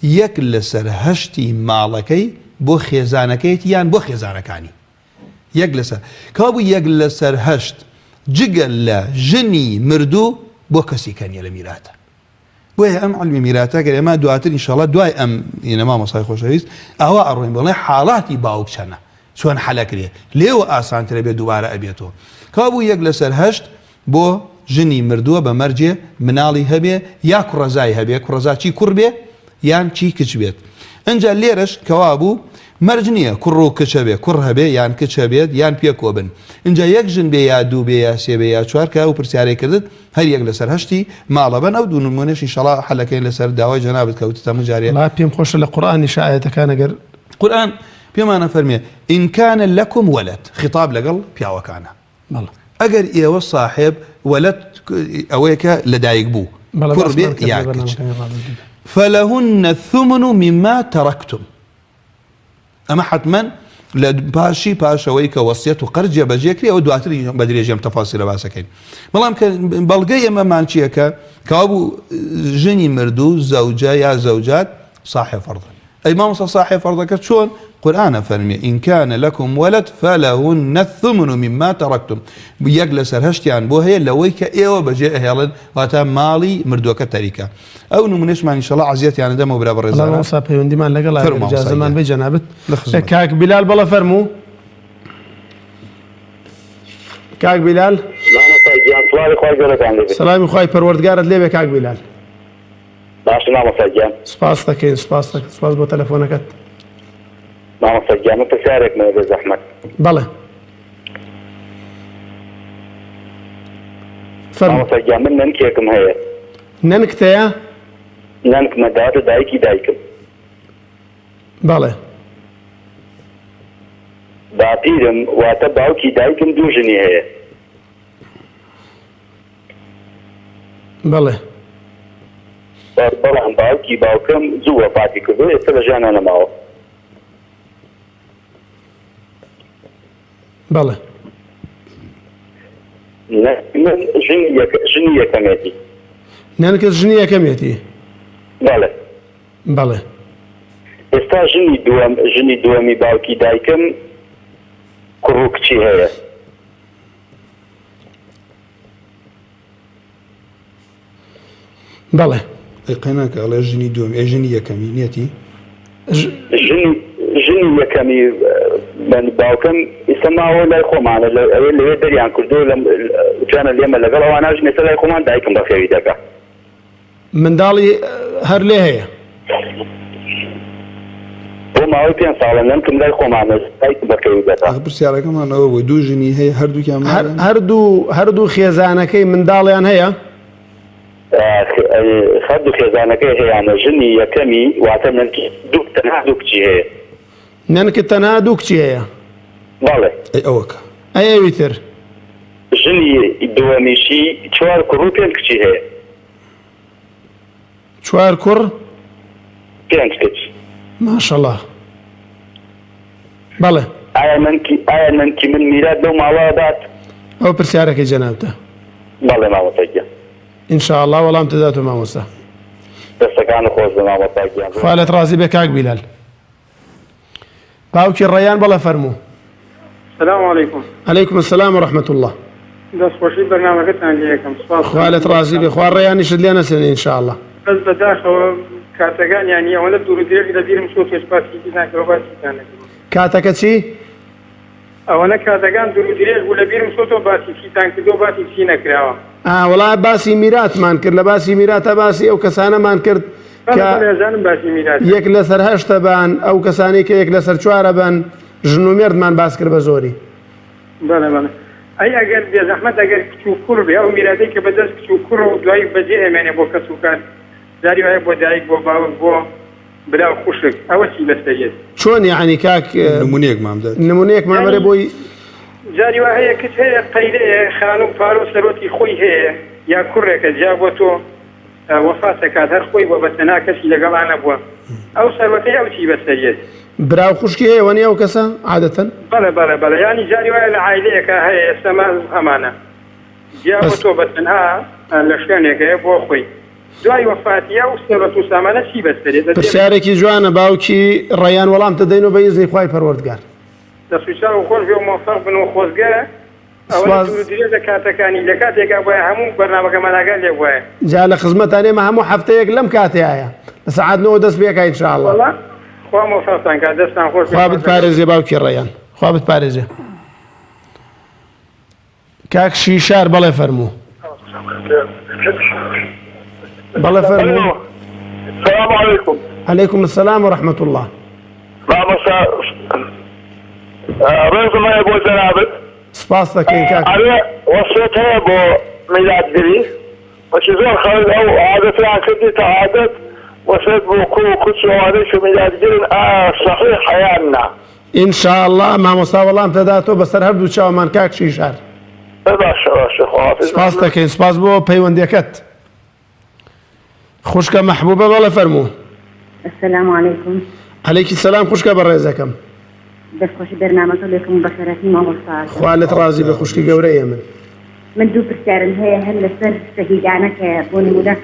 یەک لەسەر هەشتی ماڵەکەی بۆ خێزانەکەیەتی یان بۆ خێزانەکانی یەک لەسەر کەوابوو یەک لەسەر هەشت جگە لە ژنی مردوو بۆ کەسی کە نیە لە میراتە بۆیە ئەم علمی میراتە گەر ئێمە دواتر ئینشاڵڵا دوای ئەم ئینە مامۆستای خۆشەویست ئاوا ئەڕۆین بڵێ حاڵاتی باوک چەنە چۆن حەلەکرێ لێوە ئاسانترە بێ دووبارە ئەبێتەوە کەوابوو یەک لەسەر هەشت بۆ ژنی مردووە بە مەرجێ مناڵی هەبێ یا کوڕەزای هەبێ کوڕەزا چی کوڕ بێ یان چی کچ بێت ئنجا لێرەش کەوابوو مەرج نییە کوڕ و کچ هەبێ، کوڕ هەبێ یان کچ هەبێت یان پێکوە بن. ئینجا یەک ژن بێ یا دوو بێ یا سێ بێ یا چوار کە ئەو پرسیارەی کردت هەر یەک لەسەر هەشتی ماڵە بەن ئەو دوو نموونەش ئینشەڵا حەلەکەین لەسەر داوای جەنابت کە وتت هەموو جارێ. وەڵا پێم خۆشە لە قورئانیشا ئایەتەکان ئەگەر. قورئان پێمان ئەفەرمێ ان کان لکم ولد خیتاب لەگەڵ پیاوەکانە. بەڵێ. ئەگەر ئێوە ساحێب وەلەد ئەوەیە کە لەدایک بوو بەڵێ کوڕ بێ باسمان کرد یا لە کچ بەرنامەکانی ڕابردوودا. فلهن الثمن مما ترکتم ئەمە حەتمەن لە پاشی پاشەوەی کە وەسیەت و قەرز جێبەجێ کرێ ئەوە دواتر بە درێژی ئەم تەفاسیلە باسەکەین بەڵام کە بەڵگەی ئێمەمان چییە کە کەوابوو ژنی مردوو زەوجە یا زەوجات صاحب فەرضن ئەی مامۆستا ساحێب فەرضەکە چۆن؟ قورئان ئەفەرمێ ان کان لکم ولد فلهن الثمن مما ترکتم یەک لەسەر هەشتیان بۆ هەیە لەوەی کە ئێوە بەجێ ئەهێڵن واتە ماڵی مردووەکە تەریکە ئەو نمونەشمان ئینشەڵا عەزیەتیان ئەدەمەوە برا وەڵا بەڕێزانە مامۆستا پەیوەندیمان لەگەڵ فەرموو ئەگەر مامۆستا ئیجازەمان گیان بەی جەنابت لە خزمەت کاک بیلال بەڵێ فەرموو کاک بیلال مامۆستا گیان سڵاوی خوای گەورەتان لێ بێت. سەلامی خوای پەروەردگارت لێ بێ کاک بیلال. باشە مامۆستا گیان. سوپاست دەکەین سوپاست دەکەین سوپاس بۆ تەلەفۆنەکەت. مامۆستا گیان من پرسیارێکم هەیە بێ زەحمەت. بەڵێ فەرموو. مامۆستا گیان من نەنکێکم هەیە. نەنکت هەیە؟ نەنکمە داوەتە دایکی دایکم. بەڵێ. باپیرم واتە باوکی دایکم دوو ژنی هەیە. بەڵێ. بەڵام باوکی باوکم زوو وەفاتی کردووە ئێستا لە ژیانا نەماوە. بەڵێ. من ژنی یەک ژنی یەکەمێتی. نەنکت ژنی یەکەمێتی؟ بەڵێ. بەڵێ. ئێستا ژنی دووەم ژنی دووەمی باوکی دایکم کوڕ و کچی هەیە. بەڵێ. ئەی قەیناکە ئەڵێ ژنی دووەمی ئەی ژنی یەکەمی نیەتی؟ ژنی ژنی یەکەمی من باوکم ئیستا ماوە لای خۆمانە لە ئەوێ لەوێ دەریان کردو لە وتیانە لێمە لەگەڵ ئەوانە ژن ئێستا لای خۆمان دایکم بەخێوی دەکا. منداڵی هەر لێ هەیە؟ بۆ ماوەی پێنج ساڵە نەنکم لای خۆمانە دایکم بەخێوی دەکا. ئاخ پرسیارەکەمان ئەوە بوو دوو ژنی هەیە هەردووکیان هەر ماون؟ هەردوو هەردوو خێزانەکەی منداڵیان هەیە؟ هەردوو خێزانەکەی هەیانە ژنی یەکەمی واتە نەنکی دوو تەنها دوو کچی هەیە. نەنکت تەنها دوو کچی هەیە؟ بەڵێ. ئەی ئەوەکە؟ ئەی ئەوی تر؟ ژنی دووەمیشی چوار کوڕ و پێنج کچی هەیە. چوار کوڕ. پێنج کچ. ماشەڵا بەڵێ. ئایا نەنکی ئایا نەنکی من میرات لەو ماڵە ئەبات؟ ئەوە پرسیارەکەی جەنابتە؟ بەڵێ مامۆستا گیان. ان شاء اللە وەڵامت دەداتەوە مامۆستا. دەستەکانت خۆش بێ مامۆستا گیان. خوا لێت ڕازی بێ کاک بیلال. باوکی ڕەیان بەڵێ فەرموو. سلام علیکم. علیکم السلام و رحمة اللە. دەست خۆشی بەرنامەکەتان لێ ئەکەم سوپاس. خوا لێت ڕازی بێ خوا ڕەیانیشت لێ نەسێنێ ان شاء اللە. بەس بەداخەوە کاتەکان یانی ئەوەنە دوور و درێژ لە بیرم چووە پێش باسی چیتان کردوە باسی چیتان نەکردوە. کاتەکە چی؟ ئەوەنە کاتەکان دوور و درێژ بوو لە بیرم چۆتەوە باسی چیتان کردوە باسی چی نەکراوە. ئا وەڵا باسی میراتمان کرد لە باسی میراتا باسی ئەو کەسانەمان کرد بەڵێ کە بەڵێ ئەزانم باسی میراتە. یەک لەسەر هەشتە بان ئەو کەسانەی کە یەک لەسەر چوارە بن ژن و مێردمان باس کرد بە زۆری. بەڵێ بەڵێ ئەی ئەگەر بێزەحمەت ئەگەر کچ و کوڕ بێ ئەو میراتەی کە بەدەست کچ و کوڕە و دوایی بەجێ ئەمێنێ بۆ کەس و کار جاری وایە بۆ دایک بۆ باوک بۆ برا و خوشک ئەوە چی بەسەر یەت؟ چۆن یەعنی کاک نمونەیەکمان بدە. نمونەیەکمان بەرێ یانی بۆی. جاری وا هەیە کچ هەیە قەیرەیە خانوو پارە و سەروەتی خۆی هەیە یا کوڕێکە جیا بۆ تۆ وەفات دەکات هەر خۆی بووە بە تەنها کەسی لەگەڵا نەبووە ئەو سەروەتەی ئەو چی بەسەر یەت؟ برا و خوشکی هەیە وەنیە ئەو کەسە عادەتەن؟ بەڵێ بەڵێ بەڵێ یانی جاری وایە لە عایلەیەکا هەیە ئێستا هەمانە جیا بۆ بەس تۆ بە تەنها لە شوێنێک هەیە بۆ خۆی دوای وەفاتی ئەو سەروەت و سامانە چی بەسەرێ دەچێ؟ پرسیارێکی جوانە باوکی ڕەیان وەڵام تدەینەوە بە ئیزنی خوای پەروەردگار. دەست و چاو خۆش بێ و مۆفەق بن و خۆزگە ئەوەنە سوپاس. دوور و درێژە کاتەکانی لە کاتێکا بوایە هەموو بەرنامەکەمان ئاگا لێ بوایە. جا لە خزمەتان ئێمە هەموو هەفتەیەک لەم کاتەیایە لە سەعات نۆوە دەست پێکا ان شاء اللە. وەڵا خوا مۆفەقتان کات دەستان خۆش بێ خوا خوا سەرکەوتوو. بتپارێزێ باوکی ڕەیان خوا بتپارێزێ. کاک شیشار بەڵێ فەرموو. بەڵێ فەرموو. سلام علیکم. علیکم السلام و رحمة الله. مامۆستا ڕێزم هەیە بۆ جەنابت. سپاست دەکەین کاک. ئەرێ وەسێت هەیە بۆ میلادگری؟ وەکی زۆر خەڵک ئەو عادەتەیان کردیتە عادەت وەسێت بۆ کوڕ و کچ و ئەوانەی کە میلادگرن ئایا سەحیحە یان نا؟ ان شاء اللە مامۆستا وەڵام تەداتۆ بەسەر هەردوو چاومان کاک شیشار. باشە باشە خواحافیز. سپاست دەکەین سپاس بۆ پەیوەندیەکەت. خوشکە مەحبوبە بەڵێ فەرموو. السلام علیکم. علیکی سلام خوشکە بەڕێزەکەم. دەست خۆشی بەرنامەکە لێکم و بەخێرهاتنی مامۆستا ئەکەم. خوا لێت ڕازی بێ خوشکی گەورەی ئێمن. من دوو پرسیارم هەیە هەر لەسەر شەهیدانە کە بۆ نمونە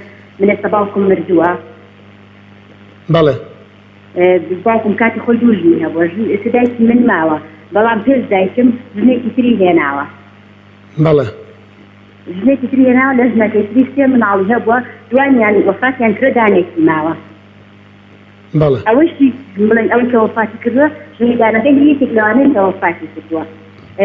من ئێستا باوکم مردووە. بەڵێ. باوکم کاتی خۆی دوو ژنی هەبووە ژن ئێستا دایکی من ماوە بەڵام پێش دایکم ژنێکی تری هێناوە. بەڵێ. ژنێکی تری هێناوە لە ژنەکەی تری سێ مناڵی هەبووە دوانیان وەفاتیان کردوە دانێکی ماوە. بەڵێ. ئەوەشی بڵێن ئەوەی کە وەفاتی کردووە شەهیدانەکەی هی یەکێک لەوانەیە کە وەفاتی کردووە.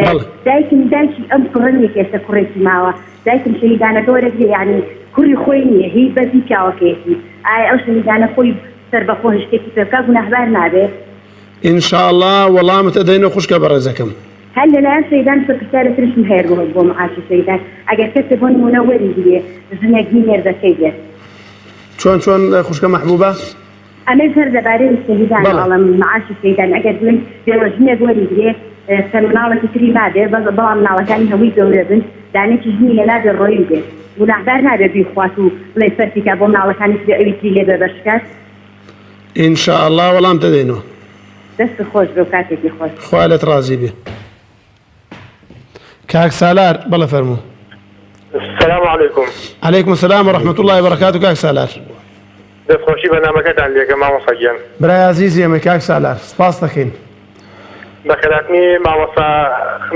بەڵێ. دایکم دایکی ئەم کوڕە نییە کە ئێستا کوڕێکی ماوە دایکم شەهیدانەکە وەرەگرێ یانی کوڕی خۆی نییە هی بەس هی پیاوەکەیەتی ئایا ئەو شەهیدانە خۆی سەربەخۆ هیچ شتێکی پێ بکا گوناهبار نابێ؟ ان شاء اللە وەڵامت ئەدەینەوە خوشکە بەڕێزەکەم. هەر لەلایەن شەهیدان چەند پرسیارێ ترشم هەیە بۆ بۆ معاشی شەهیدان ئەگەر کەسێ بۆ نموونە وەریگرێ ژنێک هی مێردەکەی بێت. چۆن چۆن خوشکە مەحبوبە؟ ئەمەیش هەر لەبارەی شەهیدان بەڵێ. ئەڵێم معاشی شەهیدان ئەگەر بڵێین بێوەژنێک وەریگرێ چەند مناڵێکی تری مابێ بەس بەڵام مناڵەکانی هەمووی گەورە بن دانێکی ژنی هێنابێ ڕۆیی بێ گوناهبار نابێ بیخوات و بڵێ سەرفی کا بۆ مناڵەکانی تری ئەوی تری لێ بێبەش کات. ان شاء اللە وەڵام دەدەینەوە. دەستت خۆش بێ و کاتێکی خۆش. خوا لێت ڕازی بێ کاک سالار بەڵێ فەرموو. سلام علیکم. علیکم السلام و رحمة الله وبرکاته کاک سالار. دەست خۆشی بەرنامەکەتان لێکەم مامۆستا گیان. برای ئازیزی ئێمەی کاک سالار سپاست دەکەین. بەخێرهاتنی مامۆستا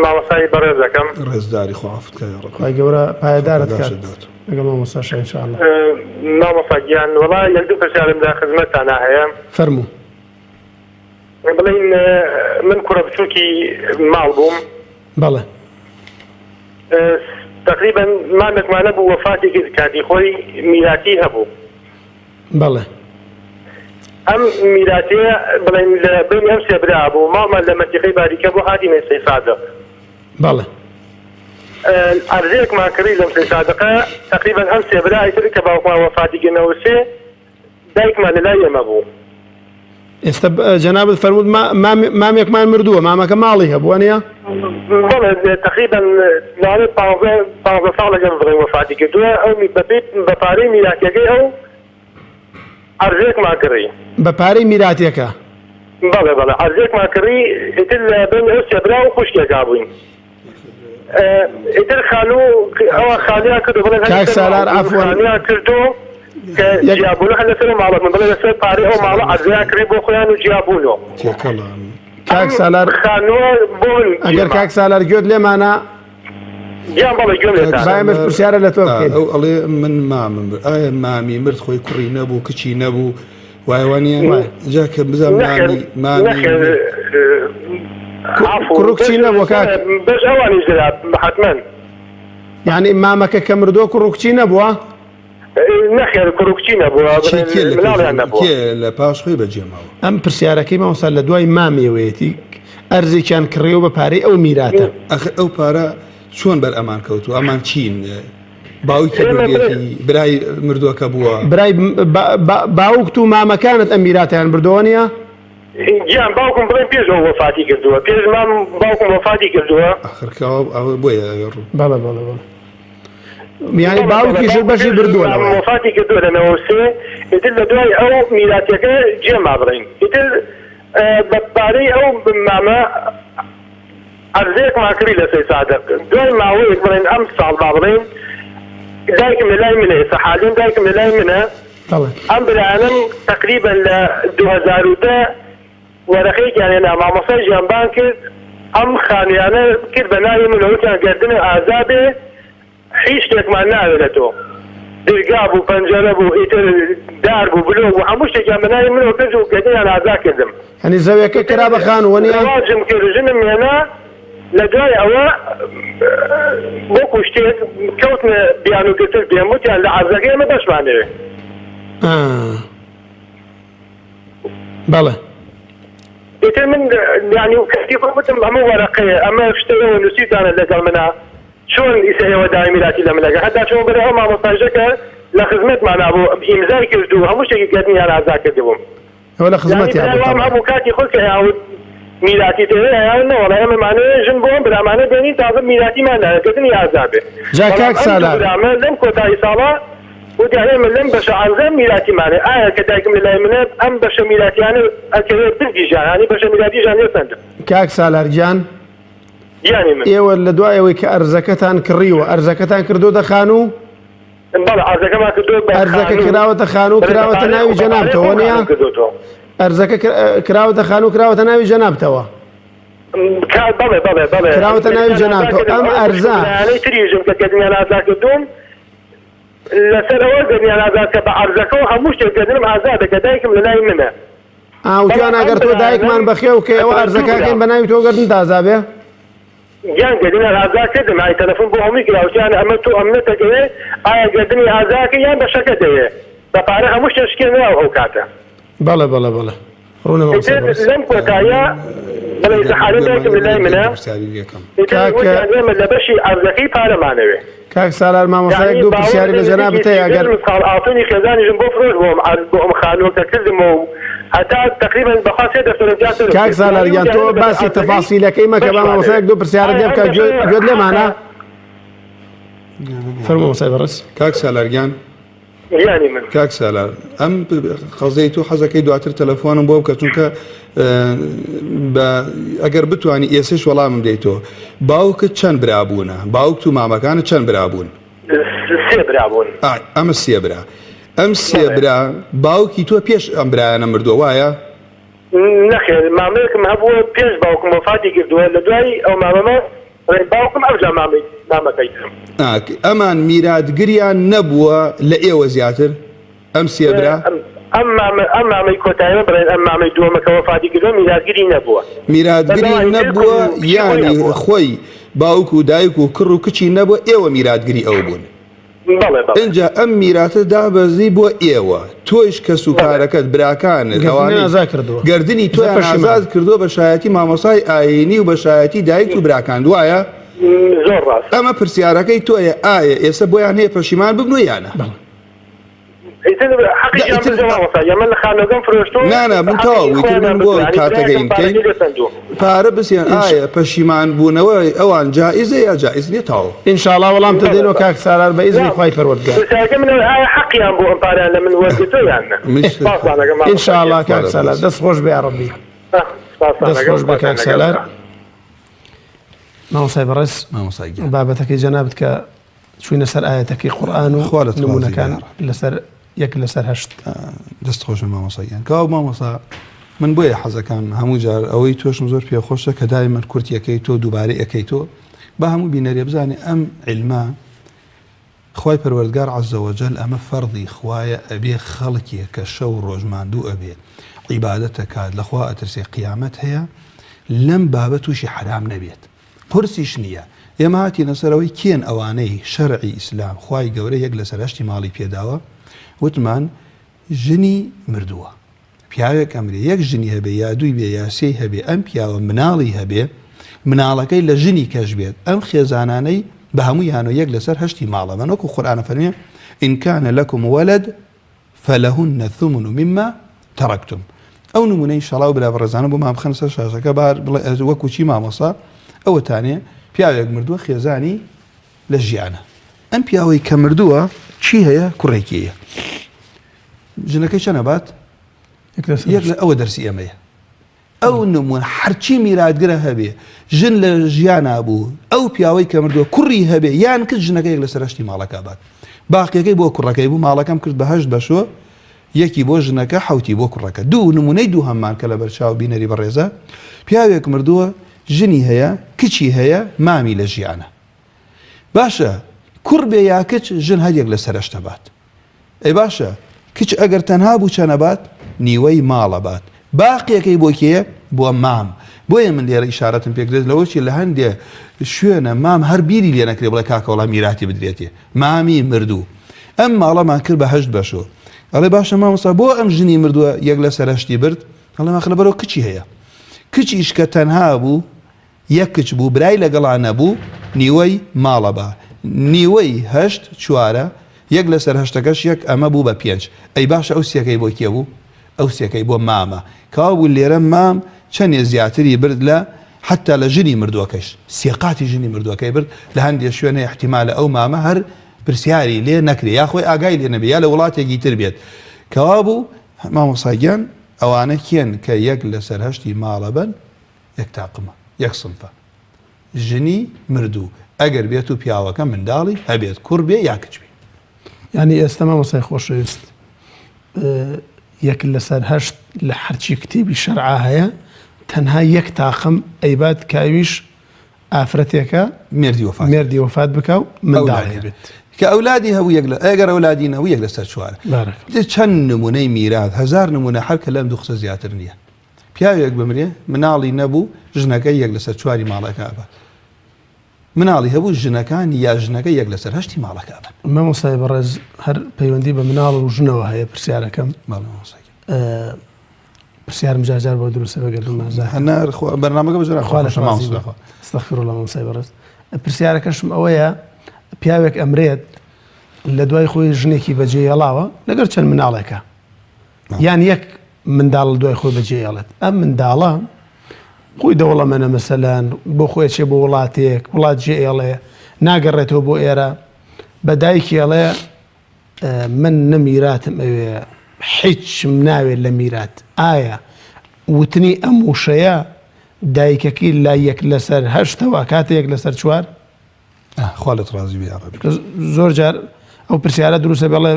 مامۆستای بەڕێز دەکەم. ڕێزداری خوا عەفوت کا یاڕەبی. خوای گەورە پایەدارت خوا کات پاداشتت دات. لەگەڵ مامۆستا شا ان شاء اللە. مامۆستا گیان وەڵا یەک دوو پرسیارم لە خزمەتتانا هەیە. فەرموو. بڵێین من کوڕە بچووکی ماڵ بووم. بەڵێ. تەقریبەن مامێکمان هەبوو وەفاتی کرد کاتی خۆی میراتی هەبوو. بەڵێ. ئەم میراتیە بڵێن لە بەینی ئەم سێ برا بوو ماڵمان لە مەنتیقەی باریکە بوو هاتینە سەی سادق. بەڵێ. ئەرزەیەکمان کڕی لەم سەی سادقە تەقریبەن ئەم سێ برا ئیتر کە باوکمان وەفاتی کرد 93 دایکمان لە لای ئێمە بوو. ئێستا جەنابت فەرمووت مامێکمان مردووە مامەکە ماڵی هەبوو وانە؟ بەڵێ تەقریبەن لەوانەیە پانزە پانزە ساڵێک ئەم بڵێن وەفاتی کردووە ئەو بەپێی بە پارەی میراتیەکەی ئەو عەرزێکمان کڕی. بە پارەی میراتیەکە؟ بەڵێ بەڵێ عەرزێکمان کڕی ئیتر لە بەینی ئەو سێ برا و خوشکێکا بووین. ئیتر خانوو ئەوان خانوویان کردو بڵێن هەر کاک لەسەر سالار ماڵ بوون عەفوەن خانوویان کردو کە یەک جیابوونەوە هەر لەسەر ئەو ماڵە بوون بڵێن لەسەر پارەی ئەو ماڵە عەرزەیان کڕی بۆ خۆیان و جیابوونەوە تێکەڵە کاک ئەم سالار خانووە بۆ من ئەگەر جێما کاک سالار گوێت لێمانە گیان بەڵێ گوێم کاک لێتانە با ئێمەش سالار پرسیارە لە تۆ ئا، بکەین ئەو ئەڵێ من مامم مرد ئایا مامی مرد خۆی کوڕی نەبوو کچی نەبوو وایە وانە وایە. جا کە بزانم نەخێر مامی مامی نەخێر مرد عەفو کوڕ و بەش کچی نەبووە کاک بەش ئەوانیش درا حەتمەن یعنی مامەکە کە مردووە کوڕ و کچی نەبووە؟ نەخێر کوڕ و کچی نەبووە کێ کێ لە پێش مناڵیان نەبووە. کێ لە پاش خۆی بەجێ ماوە؟ ئەم پرسیارەکەی مامۆستا لە دوای مامیەوەیەتی ئەرزێکیان کڕیوە بە پارەی ئەو میراتە. ئەخر ئەو پارە چۆن بەر ئەمان کەوتووە؟ ئەمان چین؟ باوکی ئێمە بردیەتی برای مردووەکە بووە؟ برای باوکت و مامەکانت ئەم میراتەیان بردووە نیە؟ گیان باوکم بڵێن پێش ئەو وەفاتی کردووە پێش مام باوکم وەفاتی کردووە. ئەخر کەوا ئەوە بۆیە ڕوو. بەڵێ بەڵێ بەڵێ یانی باوکیشت بەشی بردووە لەوە. وەفاتی کردووە لە 93 ئیتر لە دوای ئەو میراتیەکە جێما بڵێین ئیتر بە پارەی ئەو مامە عەرزەیەکمان کڕی لە سەیسادق دوای ماوەیەک بڵێن ئەم ساڵ با بڵێین دایکم لە لای منە ئێستا حالیەن دایکم لە لای منە ئەم برایانەم تەقریبەن لە 2010 وەرەقەیەکیان هێنا مامۆستای ژیان بانگ کرد ئەم خانویانە کرد بە ناوی من وتیان گەردنت ئازا بێ هیچ شتێکمان ناوێ لە تۆ. درگا بوو، پەنجەرە بوو، ئیتر دار بوو، بلۆک بوو، هەموو شتێکیان بە ناوی منەوە کرد و گەردنیان ئازا کردم. یانی زەویەکە ئیتر کرا بە خانوو وەنیە؟ زەواجم کرد، ژنم هێنا، لە دوای ئەوە وەکوو شتێک کەوتنە بیانووگرتن پێم، وتیان لە عەرزەکەی ئێمە بەشمان دەوێ. ئا. بەڵێ. ئیتر من یانی کاتی خۆم وتم ئەمە وەرەقەیە ئەمە شتە ئێوە نووسیوتانە لەگەڵ منا چۆن ئیسە ئێوە داوای میراتی لە من ئەکەن هەتا چوومە بەرەی ئەو مامۆستایشە کە لە خزمەتمانا بوو ئیمزای کرد و هەموو شتێکی گەردنیان ئازا کردبووم. ئەوە لە یانی خزمەتیا برای بوو وام تەبعەن. هەبوو کاتی خۆی کە ئەیاوت میراتی دەوێ ئەیاوت نەوەڵا ئێمە مانەوێ ژن بۆ ئەم برامانە بێنین تازە میراتیمان ناوێ گەردنی ئازا بێ جا بەڵام کاک ئەم دوو سالار. برامە لەم کۆتایی ساڵە وتیان ئێمە لەم بەشە عەرزە میراتیمانە ئایا کە دایکم لە لای منە ئەم بەشە میراتیانە ئەکەوێ بردیشیان یانی بەشە میراتیشیان لێ سەندم. کاک سالار گیان گیانی من. ئێوە لە دوای ئەوەی کە ئەرزەکەتان کڕیوە ئەرزەکەتان کردۆتە خانوو؟ بەڵێ عەرزەکەمان کردووە بە ئەرزەکە خانوو. کراوەتە خانوو بەڵێ بە کراوەتە پارەی ناوی خۆم بە پارەی جەنابتەوە خۆم نییە؟ خانووم کردۆتەوە. ئەرزەکە کراوەتە خانوو کراوەتە ناوی جەنابتەوە. کا بەڵێ بەڵێ بەڵێ کراوەتە ناوی گەردنیان ئازا جەنابتەوە کردم ئەم ئەو خوشک و ئەرزە برایانەی تریشم کە گەردنیان ئازا کردووم لەسەر ئەوە گەردنیان ئازاد کە بە عەرزەکەوە هەموو شتێک گەردنم ئازادە کە دایکم لە لای منە ئا وتیان بەڵام ئەم ئەگەر تۆ برایانەم دایکمان بەخێو کەی ئەوە ئەتوانن دوو ئەرزەکە ئەکەین برام بە ناوی تۆ گەردنت ئازا بێ؟ گیان گەردنیان ئازا کردم ئای تەلەفون بۆ هەمووی کرا وتیان ئەمە تۆ ئەمنەتە گەوێ ئایا گەردنی ئازاکەی یان بەشەکە دەوێ بە پارە هەموو شتێک شکێنراوە ئەو کاتە. بەڵێ بەڵێ بەڵێ ڕوونە مامۆستا ئیتر بەڕێز. لەم کۆتاییە بڵێ گەر زەحالە دایکم گوێمان لە لای لێ منە دوو پرسیاری لێکەم. ئیتر کاک وتیان ئێمە لە بەشی عەرزەکەی پارەمانەوێ. کاک سالار مامۆستایەک یانی دوو باوەڕ پرسیاری بکە لە نزیکی جەنابت هەیە 35 ئەگەر مسقاڵ ئاڵتونی خێزانیشم بۆ فرۆشت بۆ ئەم عەرز بۆ ئەم خانووە کە کردمەوە و هەتا تەقریبەن بەخوا سێ دەفتەرم تیا سەرف کاک کرد سالار یانی گیان وتیان تۆ ئێمە لەسەر باسی عەرزەکەی تەفاسیلەکەی مەکە با بەشمانەوێ مامۆستایەک دوو پرسیارت ئایا لێ ئەم بکا گوێ بەشە گوێت لێمانە حەقە؟ فەرموو مامۆستای بەڕێز. کاک سالار گیان گیانی من. کاک سالار ئەم قەزیەی تۆ حەزەکەی دواتر تەلەفۆنم بۆ بکە چونکە بە ئەگەر بتانی ئێسش وەڵامم دەیتەوە باوکت چەند برا بوونە باوکت و مامەکانت چەند برا بوون؟ سێ برا بوون. ئەمە سێ برا ئەم سێ برا باوکی تۆ پێش ئەم برایانە مردووە وایە؟ نەخێر مامەیەکم هەبووە پێش باوکم وەفاتی کردووە لە دوای ئەو مامەمە باوکم ئەوجا مامەی مامەکەی ترم. ئەمان میراتگریان نەبووە لە ئێوە زیاتر ئەم سێ برا؟ ئەم مامە ئەم مامەی کۆتاییمە بڵێن ئەم مامەی دووەمە کە وەفاتی کردووە میراتگری نەبووە. میراتگری نەبووە یانی خۆی باوک و دایک و کوڕ و کچی نەبووە ئێوە میراتگری ئەو بوون. بەڵێ بەڵێ. ئینجا ئەم میراتە دابەزی بۆ ئێوە تۆیش کەس و کارەکەت براکانت گەردنیان ئەوانەی ئازاد کردووە. گەردنی ئێستا تۆیان پەشیمانن. ئازاد کردووە بە شایەتی مامۆستای ئایینی و بە شایەتی دایکت و براکانت وایە؟ زۆر ڕاستە. ئەمە پرسیارەکەی تۆیە ئایە ئێستا بۆیان هەیە پەشیمان ببن و یانە؟ بەڵێ. ئیتر حەقیشیان نا ئیتر بردووە مامۆستا گیان من خانووەکەم فرۆشتووە نا نا من حەقی تەواو ئیتر خۆیانیان من بۆ بردووە یانی کاتەکەین براکەم بکەین پارەکەی لێ سەندووم. پارە بسێن ئینش ئایە پەشیمان بوونەوەی ئەوان جائیزە یا جائیز نیە تەواو. ان شاء اللە وەڵامتە بەڵێ دەینەوە بەڵێ کاک سالار بە ئیزنی نا خوای پەروەردگار. پرسیارەکەی من ئەوەیە ئایا حەقیان بوو ئەم پارەیان لە من وەرگرتووە یان نا؟ منیش سپاستان ئەکەم ان مامۆستا شاء اللە گیان. کاک خوارە سالار بەڕێز. دەست خۆش بێ یاڕەبی. سپاستان دەست ئەکەم خۆش بێ خواتان کاک لەگەڵ. سالار. مامۆستای بەڕێز مامۆستا گیان. بابەتەکەی جەنابت کە چوینە سەر ئایەتەکەی قورئان و خوا لەت ڕازی بێ نمونەکان یاڕەبی. لەسەر یەک لەسەر هەشت. دەست خۆش بێ مامۆستا گیان. کاک مامۆستا من بۆیە حەزەکەم هەموو جار ئەوەی تۆشم زۆر پێخۆشە کە دایمەن کورتیەکەی تۆ دووبارەی ئەکەی تۆ با هەموو بینەرێ بزانێ ئەم عیلمە خوای پەروەردگار عز وجل ئەمە فەرضی خوایە ئەبێ خەڵکێ کە شەو ڕۆژ ماندوو ئەبێ عیبادەت ئەکات لە خوا ئەترسێ قیامەت هەیە لەم بابە تووشی حەرام نەبێت قورسیش نییە ئێمە هاتینە سەر ئەوەی کێن ئەوانەی شەرعی ئیسلام خوای گەورە یەک لەسەر هەشتی ماڵی پێداوە وتمان ژنی مردووە پیاوێک ئەمرێ یەک ژنی هەبێ یا دووی بێ یا سێی هەبێ ئەم پیاوە مناڵی هەبێ مناڵەکەی لە ژنی کەش بێت ئەم خێزانانەی بە هەموویانەوە یەک لەسەر هەشتی ماڵە بەن وەکو قورئان ئەفەرموێ ان کان لکم ولد فلهن الثمن مما ترکتم ئەو نمونەی شەڵاو برا بەڕێزانە بۆمان بخەنە سەر شاشەکە بار بڵێ وەکو چی مامۆستا ئەوەتانێ پیاوێک مردووە خێزانی لە ژیانە ئەم پیاوەی کە مردووە چی هەیە کوڕێکی هەیە ژنەکەی چەند ئەبات؟ یەک لە ئەوە دەرسی ئێمەیە ئەو نمون هەرچی میراتگرە هەبێ ژن لە ژیانا بوو ئەو پیاوەی کە مردووە کوڕی هەبێ یان کچ ژنەکە یەک لەسەر هەشتی ماڵەکە بات باقیەکەی بۆ کوڕەکەی بوو ماڵەکەم کرد بە هەشت بەشۆ یەکی بۆ ژنەکە حوتی بۆ کوڕەکە دوو نمونەی دوو هەممان کە لە بەرچاو بینەری بەڕێزە پیاوێک مردووە ژنی هەیە کچی هەیە مامی لە ژیانە باشە کوڕ بێ یا کچ ژن هەر یەک لەسەر هەشت ئەبات ئەی باشە کچ ئەگەر تەنها بوو چەند ئەبات نیوەی ماڵ ئەبات باقیەکەی بۆ کێیە بۆ مام بۆیە من لێرە ئیشارەتم پێکرێت لەوە چی لە هەندێ شوێنە مام هەر بیری لێ نەکرێ بڵێ کاکە وەڵا میراتی بدرێتێ مامی مردوو ئەم ماڵەمان کرد بە هەشت بەشۆ ئەڵێ باشە مامۆستا بۆ ئەم ژنی مردووە یەک لەسەر هەشتی برد ئەڵێ ماخ لەبەرەوە کچی هەیە. کچیش کە تەنها بوو یەک کچ بوو برای لەگەڵا نەبوو نیوەی ماڵە بە نیوەی هەشت چوارە یەک لەسەر هەشتەکەش یەک ئەمە بوو بە پێنج ئەی باشە ئەو سێکەی بۆ کێ بوو ئەو سێکەی بۆ مامە کەوابوو لێرە مام چەنێ زیاتری برد لە حتا لە ژنی مردووەکەش سێقاتی ژنی مردووەکەی برد لە هەندێ شوێنە احتیمالە ئەو مامە هەر پرسیاری لێ نەکرێ یا خۆی ئاگای لێ نەبێ یا لە وڵاتێکی تر بێت کەوابوو مامۆستا گیان ئەوانە کێن کە یەک لەسەر هەشتی ماڵە بن یەک تاقمە یەک سنفە ژنی مردوو ئەگەر بێت و پیاوەکە منداڵی هەبێت کوڕ بێ یا کچ بێ. یانی ئێستا مامۆستای خۆشەویست یەک لەسەر هەشت لە هەرچی کتێبی شەرعا هەیە تەنها یەک تاقم ئەیبات کە ئەویش ئافرەتێکە مێردی وەفات مێردی وەفات بکا و منداڵی هەبێت کە ئەولادی هەبوو یەک لە ئەگەر ئەولادی نەبوو یەک لەسەر چوارە بارك چەند نمونەی میرات هەزار نمونە هەر کە لەم دوو قسە زیاتر نییە پیاوێک بمرێ مناڵی نەبوو ژنەکەی یەک لەسەر چواری ماڵەکە ئەبات مناڵی هەبوو ژنەکانی یا ژنەکە یەک لەسەر هەشتی ماڵەکە ئەبەن. مامۆستای بەڕێز هەر پەیوەندی بە مناڵ و ژنەوە هەیە پرسیارەکەم. بەڵێ مامۆستا گیان. پرسیارم جار جار بۆ دروستە بە گەردوون مازا. هەنار خوا بەرنامەکە بە جۆرە خوا لە مامۆستا خوا. استغفر الله مامۆستای بەڕێز. پرسیارەکەشم ئەوەیە پیاوێک ئەمرێت لە دوای خۆی ژنێکی بەجێ هێڵاوە لەگەڵ چەند مناڵێکە یان یەک منداڵ لە دوای خۆی بەجێ ئێڵێت ئەم منداڵە خۆی دەوڵەمەنە مەسەلەن بۆ خۆی ئەچێ بۆ وڵاتێک وڵات جێ ئێڵێ ناگەڕێتەوە بۆ ئێرە بە دایکی ئەڵێ من نە میراتم ئەوێ حیچم ناوێت لە میرات ئایا وتنی ئەم وشەیە دایکەکەی لای یەک لەسەر هەشتەوە کاتێک یەک لەسەر چوار خوا لێت ڕازی بێ یاڕەبی. زۆر جار ئەو پرسیارە دروستە بێڵێ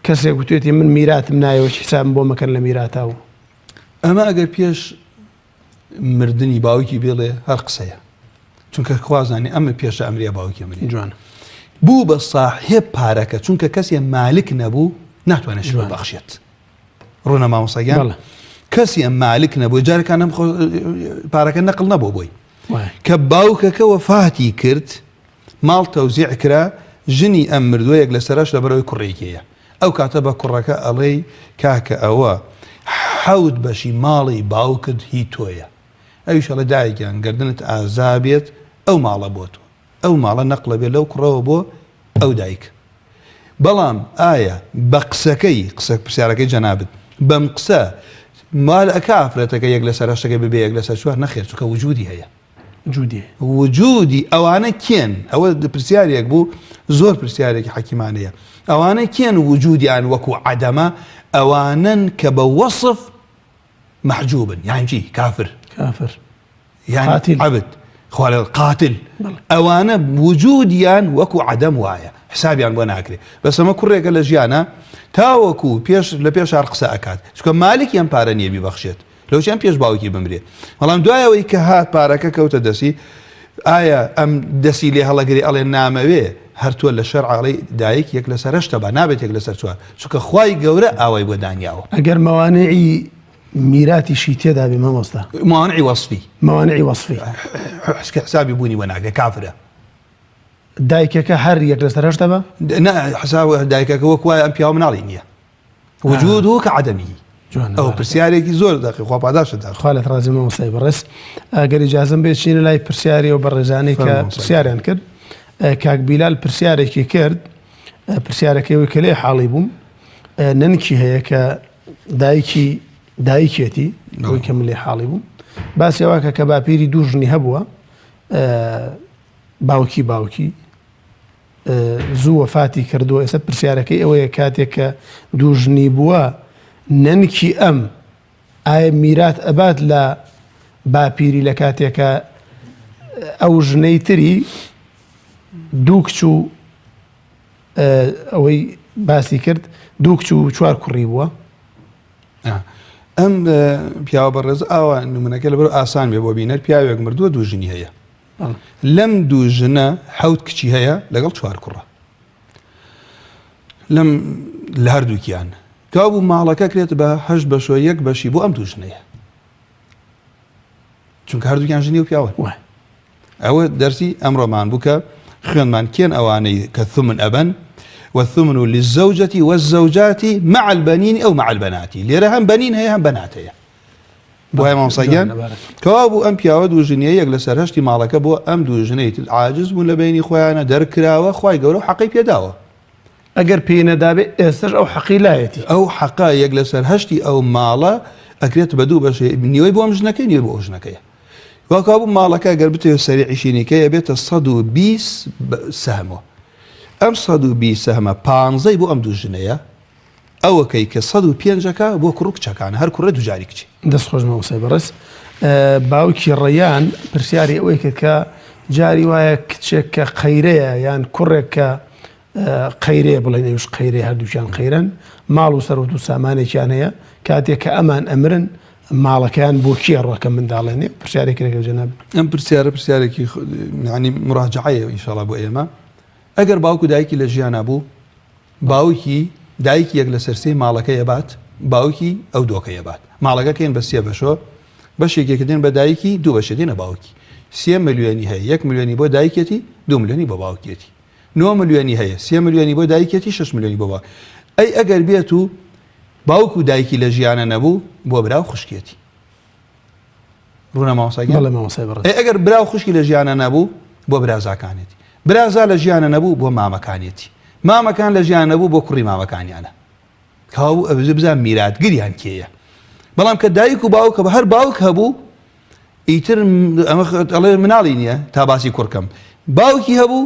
کەسێک وتێتی من میراتم نایەوە حسابم بۆ مەکەن لە میراتا و ئەمە ئەگەر پێش مردنی باوکی بێڵێ هەر قسەیە چونکە خوازانی ئەمە پێشە ئەمریا باوکی ئەمری جوان بوو بە ساحێب پارەکە چونکە کەسێ مالک نەبوو ناتوانێت شت ببەخشێت ڕوونە مامۆساگیان کەسی ئەم مالک نەبوو جارەکانم پارەکە نەقل نەبوو بۆی کە باوکەکە وەفاتی کرد ماڵ تەوزیع کرا ژنی ئەم مردووە یەک لەسەرەش لەبەرئەوەی کوڕێکی هەیە ئەو کاتە بە کوڕەکە ئەڵێی کاکە ئەوە حەوت بەشی ماڵی باوکت هی تۆیە ئەویش ئەڵێ دایە گیان گەردنت ئازا بێت ئەو ماڵە بۆ تۆ ئەو ماڵە نەقڵە بێ لەو کوڕەوە بۆ ئەو دایک بەڵام ئایا بە قسەکەی قسە پرسیارەکەی جەنابت بەم قسە مال ئەکا ئافرەتەکە یەک لەسەر هەشتەکەی ببێ یەک لەسەر چوار نەخێر چونکە وجودی هەیە وجودی وجودی ئەوانە کێن ئەوە پرسیارێک بوو زۆر پرسیارێکی حەکیمانەیە ئەوانە کێن وجودیان وەکو عەدەمە ئەوانەن کە بە وەصف مەحجوبن یان چی کافر کافر یان قاتل عبد خوا قاتل ئەوانە وجودیان وەکو عدم وایە حسابیان بۆ ناکرێ بەس ئەمە کوڕێکە لە ژیانە تاوەکو پێش لە پێش هەر قسە ئەکات چونکە مالکی ئەم پارە نییە بیبەخشێت لەوچیان پێش باوکی بمرێ بەڵام دوایەوەی کە هات پارەکە کەوتە دەستی ئایا ئەم دەسی لێ هەڵەگری ئەڵێ نامەوێ هەر تۆ لە شەرع ئەڵێی دایک یەک لەسەر هەشتە با نابێت یەک لەسەر چوار چونکە خوای گەورە ئاوای بۆ دانیاوە. ئەگەر مەوانعی میراتیشی تێدا بێ مامۆستا. مەوانعی وەسفی. مەوانعی وەسفی. حسکە حسابی بوونی بۆ ناکرێ کافرە. دایکەکە هەر یەک لەسەر هەشتە بە؟ نا حساب دایکەکە وەک وایە ئەم پیاوە مناڵی نییە. وجوده كعدمه ئەو پرسیارێکی زۆر دەقی خوا پاداشت دا خوا لێت ڕازی مامۆستای بەڕێز ئەگەر ئیجازەم بێ چینە لای پرسیاری ئەو بەڕێزانەی کە پرسیاریان کرد کاک بیلال پرسیارێکی کرد پرسیارەکەی ئەوەی کە لێ حاڵی بووم نەنکی هەیە کە دایکی دایکێتی ئەوەی کە من لێ حاڵی بووم باسی ئەوە کە کە باپیری دوو ژنی هەبووە باوکی باوکی زوو وەفاتی کردووە ئێستا پرسیارەکەی ئەوەیە کاتێک کە دوو ژنی بووە نەنکی ئەم ئایا میرات ئەبات لە باپیری لە کاتێکە ئەو ژنەی تری دوو کچ و ئەوەی باسی کرد دوو کچ و چوار کوڕی بووە ئەم پیاوە بەڕێز ئاوا نمونەکە لەبەر ئاسان بێ بۆ بینەر پیاوێک مردووە دوو ژنی هەیە لەم دوو ژنە حەوت کچی هەیە لەگەڵ چوار کوڕە لەم لە هەردووکیان کابوو ماڵەکە کرێت بە هەشت بەشۆ یەک بەشی بۆ ئەم دوو ژنەیە چونکە هەردووکیان ژنی و پیاوە ئەوە دەرسی ئەمڕۆمان بوو کە خوێنمان کێن ئەوانەی کە ثمن ئەبەن والثمن للزوجة والزوجات مع البنين أو مع البنات لێرە هەم بەنین هەیە هەم بەنات هەیە. وایە مامۆستا گیان؟ کەوابوو ئەم پیاوە دوو ژنیە یەک لەسەر هەشتی ماڵەکە بۆ ئەم دوو ژنەی تر عاجز بوون لە بەینی خۆیانە دەرکراوە خوای گەورە و حەقەی پێداوە. ئەگەر پێی نەدابێ ئێستەش ئەو حەقی لایەتی. ئەو حەقە یەک لەسەر هەشتی ئەو ماڵە ئەکرێت بە دوو بەشێ نیوەی بۆ ئەم ژنەکەی نیوەی بۆ ئەو ژنەکەیە. واکابوو ماڵەکە گەر بتەوێت سەریعیشینی کەی ئەبێتە 120 سەهمەوە. ئەم 120 سەهمە پانزەی بۆ ئەم دوو ژنەیە ئەوەکەی کە 105 ەکە بۆ کوڕ و کچەکانە هەر کوڕێ دووجاری کچی. دەست خۆش مامۆستای بەڕێز. باوکی ڕەیان پرسیاری ئەوەی کرد کە جاری وایە کچێک کە قەیرەیە یان کوڕێک کە قەیرەیە بڵێن ئەوش قەیرەیە هەردووکیان قەیرەن ماڵ و سەروەت و سامانێکیان هەیە کاتێک کە ئەمان ئەمرن ماڵەکەیان بۆ کێ ڕۆ کە منداڵێنێ پرسیارێک لەگەڵ جەناب ئەم پرسیارە پرسیارێکی یعنی مراجعەیە ئینشاءاللە بۆ ئێمە ئەگەر باوک و دایکی لە ژیانا بوو باوکی دایکی یەک لەسەر سێی ماڵەکەی ئەبات باوکی ئەو دۆکەی ئەبات ماڵەکە کەین بە سێ بەشۆ بەشێکێک دێن بە دایکی دوو بەشێ دێنە باوکی سێ ملیۆنی هەیە یەک ملیۆنی بۆ دایکێتی دوو ملیۆنی بۆ باوکێتی نۆ ملیۆنی هەیە سێ ملیۆنی بۆ دایکێتی شەش ملیۆنی بۆ باوک ئەی ئەگەر بێت و باوک و دایکی لە ژیانە نەبوو بۆ برا و خوشکێتی ڕوونە مامۆستا گیان؟ بەڵێ مامۆستای بەڕێز. ئەی ئەگەر برا و خوشکی لە ژیانە نەبوو بۆ برازاکانێتی برازا لە ژیانە نەبوو بۆ مامەکانێتی مامەکان لە ژیان نەبوو بۆ کوڕی مامەکانیانە کاوە ئەبزە بزان میراتگریان کێیە بەڵام کە دایک و باوکە بە هەر باوک هەبوو ئیتر ئەمە ئەڵێ مناڵی نییە تا باسی کوڕکەم باوکی هەبوو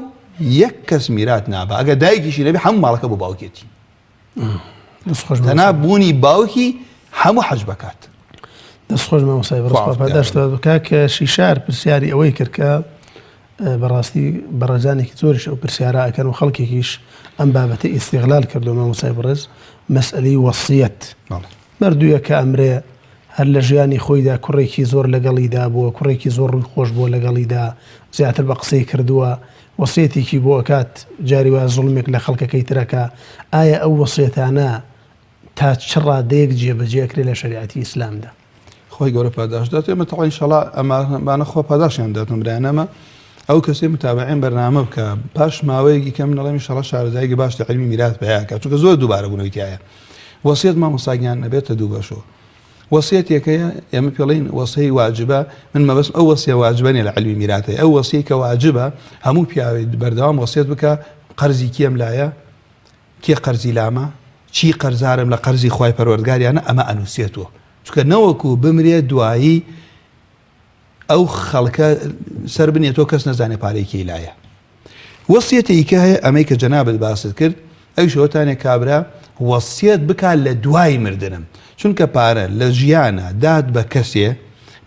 یەک کەس میرات نابا ئەگەر دایکیشی نەبێ هەموو ماڵەکە بۆ باوکێتی تەنا بوونی باوکی هەموو حەج بکات. دەست خۆش مامۆستای بەڕێز خوا پاداشت بات کاک شیشار پرسیاری ئەوەی کرد کە بەڕاستی بەڕێزانێکی زۆریش ئەو پرسیارە ئەکەن و خەڵکێکیش ئەم بابەتە ئیستیغلال کردو مامۆستای بەڕێز مەسئلەی وەسیەت مردوویە کە ئەمرێ هەر لە ژیانی خۆیدا کوڕێکی زۆر لەگەڵیدا بووە کوڕێکی زۆر ڕووی خۆش بووە لەگەڵیدا زیاتر بە قسەی کردووە وەسیەتێکی بۆ ئەکات جاری وایە زوڵمێک لە خەڵکەکەی تر ئەکا ئایا ئەو وەسیەتانە تا چ ڕادەیەک جێبەجێ ئەکرێ لە شەریعەتی ئیسلامدا؟ خوای گەورە پاداشت دات ئێمە تەڵا ئینشاڵا ئەمانە خوا پاداشیان داتن برایانەمە ئەو کەسەی متابعین بەرنامە بکە پاش ماوەیەکی کەم نەڵێم ئینشاڵا شارەزایەکی باش لە عیلمی میراث پەیا کات چونکە زۆر دووبارە بوونەوەی تایە وەسیەت مامۆستا گیان ئەبێتە دوو بەشەوە وەسیەتێک هەیە ئێمە پێڵین وەسیەی واجبە من مەبەستم ئەو وەسیە واجبە نیە لە عیلمی میراتەیە ئەو وەسیەی کە واجبە هەموو پیاوێ بەردەوام وەسیەت بکە قەرزی کێم لایە کێ قەرزی لامە چی قەرزارم لە قەرزی خوای پەروەردگاریانە ئەمە ئەنووسێتەوە چونکە نەوەکو بمرێ دوایی ئەو خەڵکە سەر بنێتەوە کەس نەزانێ پارەی کێی لایە. وەسیەتێکی کە هەیە ئەمەی کە جەنابت باست کرد ئەویش ئەوەتانێ کابرا وەسیەت بکات لە دوای مردنم چونکە پارە لە ژیانە دات بە کەسێ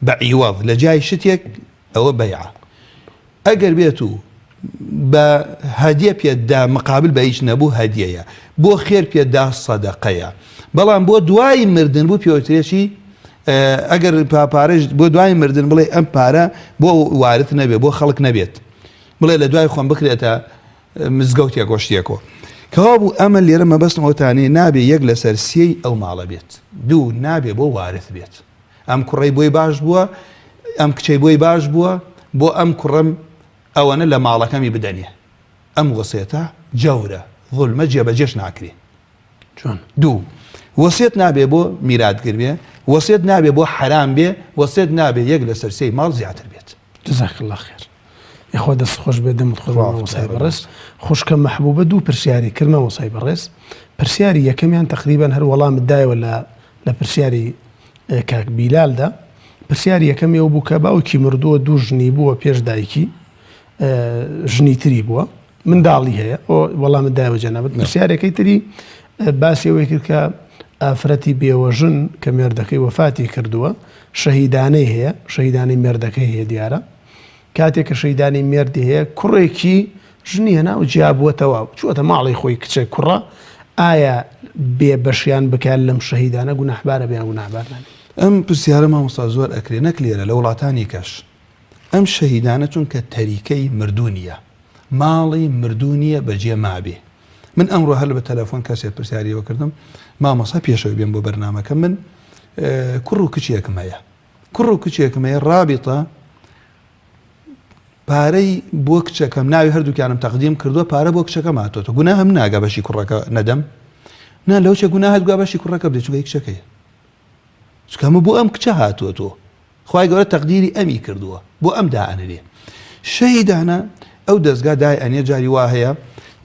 بە عیوەض لە جای شتێک ئەوە بەیعە ئەگەر بێت و بە هەدیە پێت دا مقابل بە هیچ نەبوو هەدیەیە بۆ خێر پێت دا سەدەقەیە بەڵام بۆ دوای مردن بوو پێوترێکی ئەگەر پارەش بۆ دوای مردن بڵێ ئەم پارە بۆ وارث نەبێ بۆ خەڵک نەبێت بڵێ لە دوای خۆم بکرێتە مزگەوتێک و شتێکەوە کەوا بوو ئەمە لێرە مەبەستم ئەوتانێ نابێ یەک لەسەر سێی ئەو ماڵە بێت دوو نابێ بۆ وارث بێت ئەم کوڕەی بۆی باش بووە ئەم کچەی بۆی باش بووە بۆ ئەم کوڕەم ئەوەنە لە ماڵەکەمی بدەنێ ئەم وەسێتە جەورە ظلمە جێبەجێش ناکرێ چۆن؟ دوو، وەسێت نابێ بۆ میراتگر بێ، وەسێت نابێ بۆ حەرام بێ، وەسێت نابێ یەک لەسەر سێی ماڵ زیاتر بێت. جزاک اللە خیر یاخوا دەست خۆش بێت دەمت خۆش بێت مامۆستای بەڕێز خوشکە مەحبوبە دوو پرسیاری کرد مامۆستای بەڕێز پرسیاری یەکەمیان تقریبا هەر وەڵامت دایەوە لە لە پرسیاری کاک بیلالدا پرسیاری یەکەمی ئەو بوو کە باوکی مردووە دوو ژنی بووە پێش دایکی ژنی تری بووە منداڵی هەیە ئۆ وەڵامت دایەوە جەنابت پرسیارەکەی تری باسی ئەوەی کرد کە ئافرەتی بێوەژن کە مێردەکەی وەفاتی کردووە شەهیدانەی هەیە شەهیدانەی مێردەکەی هەیە دیارە کاتێک کە شەیدانی مێردی هەیە کوڕێکی ژنی هێنا و جیابووەتەوە چووەتە ماڵی خۆی کچێک کوڕە ئایا بێ بەشیان بکات لەم شەهیدانە گوناحبارە بیان گوناحبار نابێت؟ ئەم پرسیارە مامۆستا زۆر ئەکرێ نەک لێرە لە وڵاتانی کەش ئەم شەهیدانە چونکە تەریکەی مردوو نییە ماڵی مردوو نییە بەجێ مابێ من ئەمڕۆ هەر بە تەلەفۆن کەسێ پرسیاریەوە کردم مامۆستا پێشەوەی بێم بۆ بەرنامەکە من کوڕ و کچێکم هەیە کوڕ و کچێکم هەیە ڕابیتە پارەی بۆ کچەکەم ناوی هەردووکیانم تەقدیم کردووە پارە بۆ کچەکەم هاتۆتە گوناهم ناگە بەشی کوڕەکە نەدەم نا لەو چێ گوناهت گوا بەشی کوڕەکە بدەیت چونکە کچەکەیە. چونکە ئەمە بۆ ئەم کچە هاتووە تۆ خوای گەورە تەقدیری ئەمی کردووە بۆ ئەم دائەنرێ شەهیدانە ئەو دەزگا دای ئەنێ جاری وا هەیە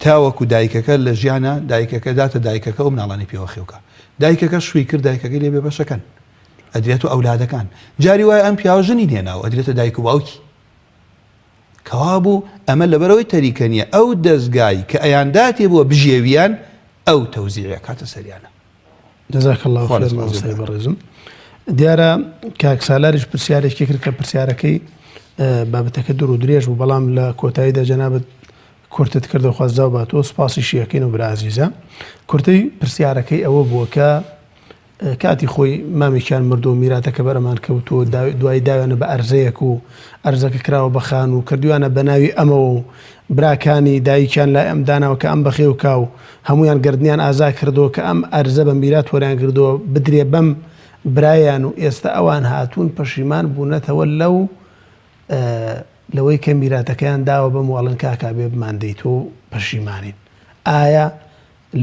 تاوەکو دایکەکە لە ژیانە دایکەکە داتە دایکەکە ئەو مناڵانی پێوە خێوکە دایکەکە شووی کرد دایکەکەی لێ بێ بەشەکەن ئەدرێت و ئەولادەکان جاری وایە ئەم پیاوە ژنی هێناوە ئەدرێتە دایک و باوکی کەوابوو ئەمە لەبەرەوەی تەریکە نییە ئەو دەزگای کە ئەیانداتێ بووە بژێویان ئەو تەوزیعە کاتە سەریانە جزاک اللە خێر مامۆستای بەڕێزم دیارە کاک سالاریش پرسیارێکی کرد کە پرسیارەکەی بابەتەکە دوور و درێژ بوو بەڵام لە کۆتاییدا جەنابەت کورتت کردو خوازداو بە تۆ سپاسی شیەکەین و برازیزە کورتەی پرسیارەکەی ئەوە بووە کە کاتی خۆی مامێکیان مردو میراتەکە بەرەمان کەوتووە دوای داوێنە بە ئەرزەیەک و ئەرزەکە کراوە بە خان و کردویانە بە ناوی ئەمەوە و براکانی دایکیان لای ئەم داناوە کە ئەم بەخێو کا و هەموویان گەردنیان ئازا کردووە کە ئەم ئەرزە بە میرات وەریان گردووە بدرێ بەم برایان و ئێستا ئەوان هاتوون پەشیمان بوونەتەوە لەو لەوەی کە میراتەکەیان داوە بەم و ئەڵێن کاکە بێ بماندەیتەوە و پەشیمانین ئایا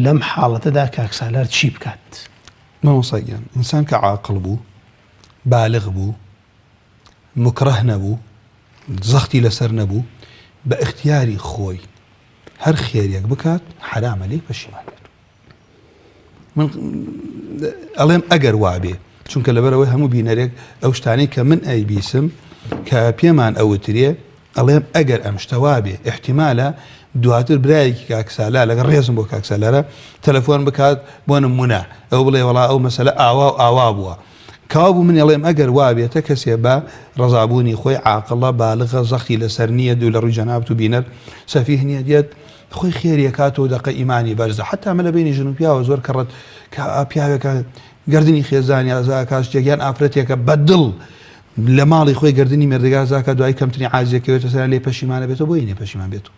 لەم حاڵەتەدا کاک سالار چی بکات؟ مامۆستا گیان ئینسان کە عاقڵ بوو بالغ بوو موکرەه نەبوو، زەختی لەسەر نەبوو، بە ئیختیاری خۆی هەر خێرێک بکات حەرامە لێی پەشیمان بێت. من ئەڵێم ئەگەر وابێ چونکە لەبەرەوەی هەموو بینەرێک ئەو شتانەی کە من ئەیبیسم کە پێمان ئەوترێ ئەڵێم ئەگەر ئەم شتە وابێ ئیحتیمالە دواتر برایەکی کاک سالار لەگەڵ ڕێزم بۆ کاک سالارە تەلەفۆن بکات بۆ نمونە ئەو بڵێ وەڵا ئەو مەسەلە ئاوا و ئاوا بووە کەوابوو من ئەڵێم ئەگەر وابێتە کەسێ بە ڕەزابوونی خۆی عاقڵە بالغە زەختی لەسەر نییە دوو لە ڕووی جەنابت و بینەر سەفیه نییە دێت خۆی خێری ئەکاتەوە دەقە ئیمانی بەرزە حەتا مە لە بینی ژن و پیاوە زۆر کەڕەت کە پیاوێکە گردنی خێزانی ئازا ئەکات شتێک یان ئافرەتێکە بە دڵ لە ماڵی خۆی گردنی مێردەکە ئازا ئەکات دوای کەمترین عاجزێک کەوێتە سەریان لێ پەشیمانە بێتەوە بۆی نییە پەشیمان بێتەوە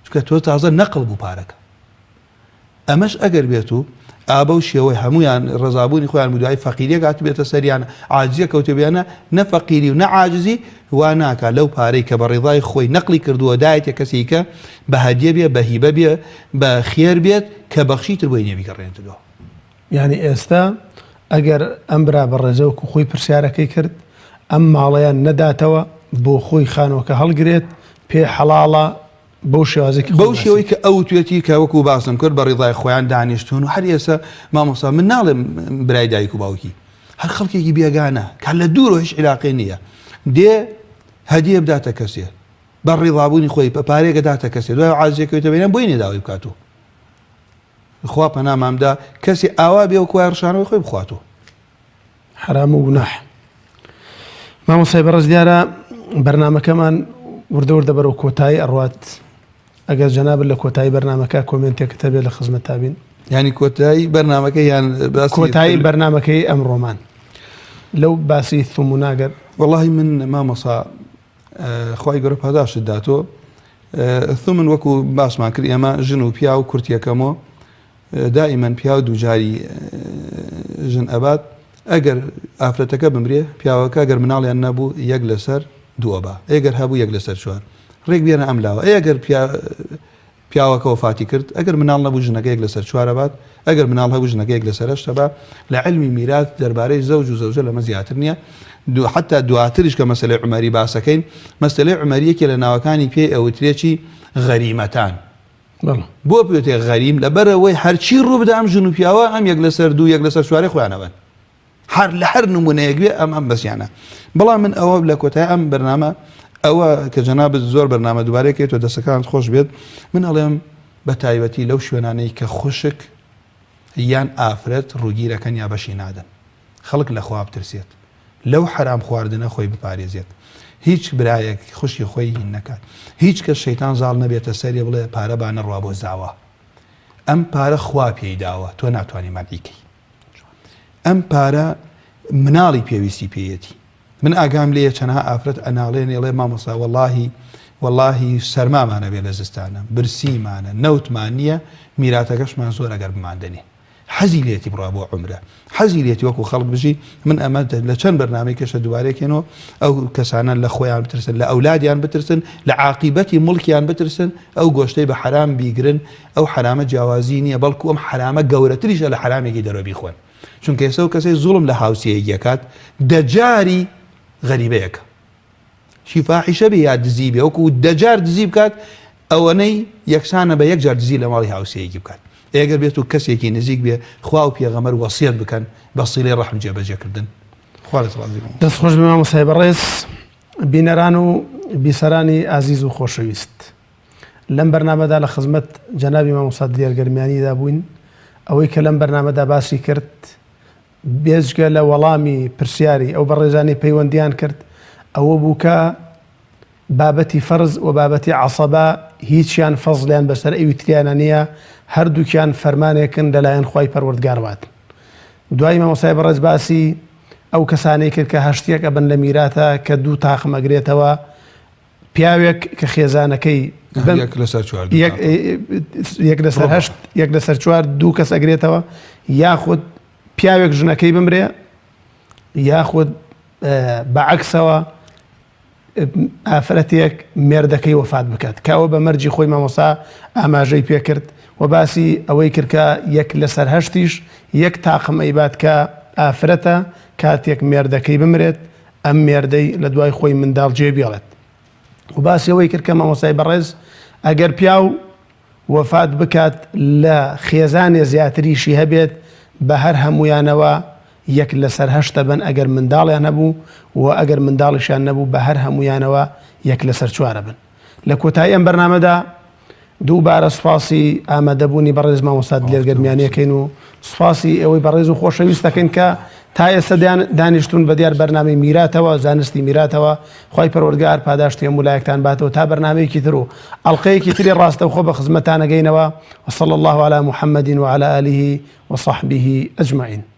چونکە تۆ تازە نەقڵ بوو پارەکە ئەمەش ئەگەر بێت و ئا بەو شێوەی هەموویان ڕەزابوونی خۆیان بوو دوای فەقیریەک هاتبێتە سەریان عاجزیە کەوتبیانە نە فەقیری و نە عاجزی وا ناکا لەو پارەی کە بە ڕیزای خۆی نەقلی کردووە دایەتە کەسی کە بە هەدیە بێ بە هیبە بێ بە خێر بێت کە بەخشی تر بۆی نیە بیگەڕێنێتەوە. یانی ئێستا ئەگەر ئەم برا بەڕێزە وەکو خۆی پرسیارەکەی کرد ئەم ماڵەیان نەداتەوە بۆ خۆی خانوەکە هەڵگرێت پێ حەڵاڵە بەو شێوازەی کە بەو شێوەی کە ئەو وتوێتی کە وەکو باسم کرد بە ڕیزای خۆیان دانیشتون و هەر ئێستا مامۆستا من ناڵێم برای دایک و باوکی هەر خەڵکێکی بێگانە کە لە دوورەوە هیچ عیلاقەی نییە دێ هەدیە بداتە کەسێ بە ڕیزابوونی خۆی بە پارێکە داتە کەسێ دوای عاجزێکەوێتە بینە بۆی نیە داوای بکات و خوا پەنامان بدا کەسی ئاوا بێ و کوای ڕشانەوەی خۆی بخواتەوە. حەرام و گوناح. مامۆستای بەڕێز دیارە بەرنامەکەمان وردە وردە بەرەو کۆتایی ئەڕوات ئەگەر جەنابت لە کۆتایی بەرنامەکە کۆمێنتێکت هەبێت لە خزمەتتا بین. یانی کۆتایی بەرنامەکە یان باسی کۆتایی بەرنامەکەی ئەمڕۆمان لەو باسی ثمونا گەر وەڵاهی من مامۆسا خوای گەورە پاداشتت داتۆ ثمن وەکو باسمان کرد ئێمە ژن و پیاو کورتیەکەمۆ دائیمەن پیاو دووجاری ژن ئەبات ئەگەر ئافرەتەکە بمرێ پیاوەکە گەر مناڵیان نەبوو یەک لەسەر دوو ئەبا ئەگەر هەبوو یەک لەسەر چوار ڕێک بێنە ئەم لاوە ئەگەر پیاوەکە وەفاتی کرد ئەگەر مناڵ نەبوو ژنەکە یەک لەسەر چوار ئەبات ئەگەر مناڵ هەبوو ژنەکە یەک لەسەر هەشت ئەبا لە عیلمی میرات دەربارەی زەوج و زەوجە لەمە زیاتر نییە دو حتا دواتریش کە مەسەلەی عومەری باسەکەین مەسەلەی عومەری یەکێ لە ناوەکانی پێی ئەوترێ چی غەریمەتان بۆ پێوتێ غەریم لەبەرئەوەی هەرچی ڕوو بدا ئەم ژن و پیاوە ئەم یەک لەسەر دوو یەک لەسەر چوارەی خۆیان ئەبەن هەر لە هەر نمونەیەک بێ ئەم ئەم بەسیانە بەڵام من ئەوە لە کۆتای ئەم بەرنامە ئەوە کە جەنابت زۆر بەرنامە دووبارەی کەیتەوە دەسەکانت خۆش بێت من ئەڵێم بە تایبەتی لەو شوێنانەی کە خوشک یان ئافرەت ڕووگیرەکەن یا بەشی نادەن خەڵک لە خوا بترسێت لەو حەرام خواردنە خۆی بپارێزێت هیچ برایەک خوشکی خۆی هین نەکات هیچ کەس شەیتان زاڵ نەبێتە سەری بڵێ پارە با نەڕوا بۆ زاوا ئەم پارە خوا پێی داوە تۆ ناتوانانی مەنعی کەی ئەم پارە مناڵی پێویستی پێیەتی من ئاگام لێیە چەنەها ئافرەت ئەناڵێنێ ئەڵێ مامۆستا وەڵاهی وەڵاهی سەرمامانە بێ لە زستانە برسیمانە نەوتمان نییە میراتەکەشمان زۆر ئەگەر بماندەنێ حەزی لێتی بڕا بۆ عمرە حەزی لێتی وەکو خەڵک بژی من ئەمە لە چەند بەرنامەی کەشە دووبارەکەنەوە ئەو کەسانە لە خۆیان بترسن لە ئەولادیان بترسن لە عاقیبەتی مڵکیان بترسن ئەو گۆشتەی بە حەرام بیگرن ئەو حەرامە جیاوازی نییە بەڵکو ئەم حەرامە گەورەتریشە لە حەرامێکی دەرەوە بیخۆن. چونکە ئێستا ئەو کەسەی زوڵم لە هاوسێیەکی ئەکات دەجاری غەریبەیەکە چی فاحیشە بێ یا دزی بێ وەکو دەجار دزی بکات ئەوەنەی یەکسانە بە یەک جار دزی لە ماڵی هاوسێیەکی بکات ئێگەر بێت و کەسێکی نزیک بێ خوا و پێغەمبەر وەسیەت بکەن بە سیلەی ڕەحم جێبەجێکردن خوا لێت ڕازی بێ. دەست خۆش بێ مامۆستای بەڕێز. بینەران و بیسەرانی ئازیز و خۆشەویست لەم بەرنامەدا لە خزمەت جەنابی مامۆستا دلێر گەرمیانیدا بووین ئەوەی کە لەم بەرنامەدا باسی کرد بێجگە لە وەڵامی پرسیاری ئەو بەڕێزانەی پەیوەندیان کرد ئەوە بوو کە بابەتی فەرز و بابەتی عەسەبە هیچیان فەزڵیان بەسەر ئەوی تریانە نییە هەردووکیان فەرمانێکن لەلایەن خوای پەروەردگارەوە هاتن دوای مامۆستای بەڕێز باسی ئەو کەسانەی کرد کە هەشتیەک ئەبن لە میراتە کە دوو تاقم ئەگرێتەوە پیاوێک کە خێزانەکەی یەک لەسەر چوار یەک لەسەر هەشت یەک لەسەر چوار دوو کەس ئەگرێتەوە یاخود پیاوێک ژنەکەی بمرێ یاخود بە عەکسەوە ئافرەتێک مێردەکەی وەفات بکات کە ئەوە بە مەرجی خۆی مامۆستا ئاماژەی پێکرد و باسی ئەوەی کرد کە یەک لەسەر هەشتیش یەک تاقم ئەیبات کە ئافرەتە کاتێک مێردەکەی بمرێت ئەم مێردەی لە دوای خۆی منداڵ جێ بێڵێت و باسی ئەوەی کرد کە مامۆستای بەڕێز ئەگەر پیاو وەفات بکات لە خێزانێ زیاتریشی هەبێت بە هەر هەموویانەوە یەک لەسەر هەشتە بن ئەگەر منداڵیان هەبوو و ئەگەر منداڵیشیان نەبوو بە هەر هەموویانەوە یەک لەسەر چوارە بن. لە کۆتایی ئەم بەرنامەدا دووبارە سوپاسی ئامادەبوونی بەڕێز مامۆستا دلێر گەرمیانی ئەکەین و سوپاسی ئێوەی بەڕێز و خۆشەویست دەکەین کە تا ئێستا دانیشتوون بە دیار بەرنامەی میراتەوە زانستی میراتەوە خوای پەروەردگار پاداشتی هەموو لایەکتان باتەوە تا بەرنامەیەکی تر و ئەڵقەیەکی تری ڕاستەوخۆ بە خزمەتتان ئەگەینەوە وصلی الله علی محمد وعلی آله وصحبه اجمعین.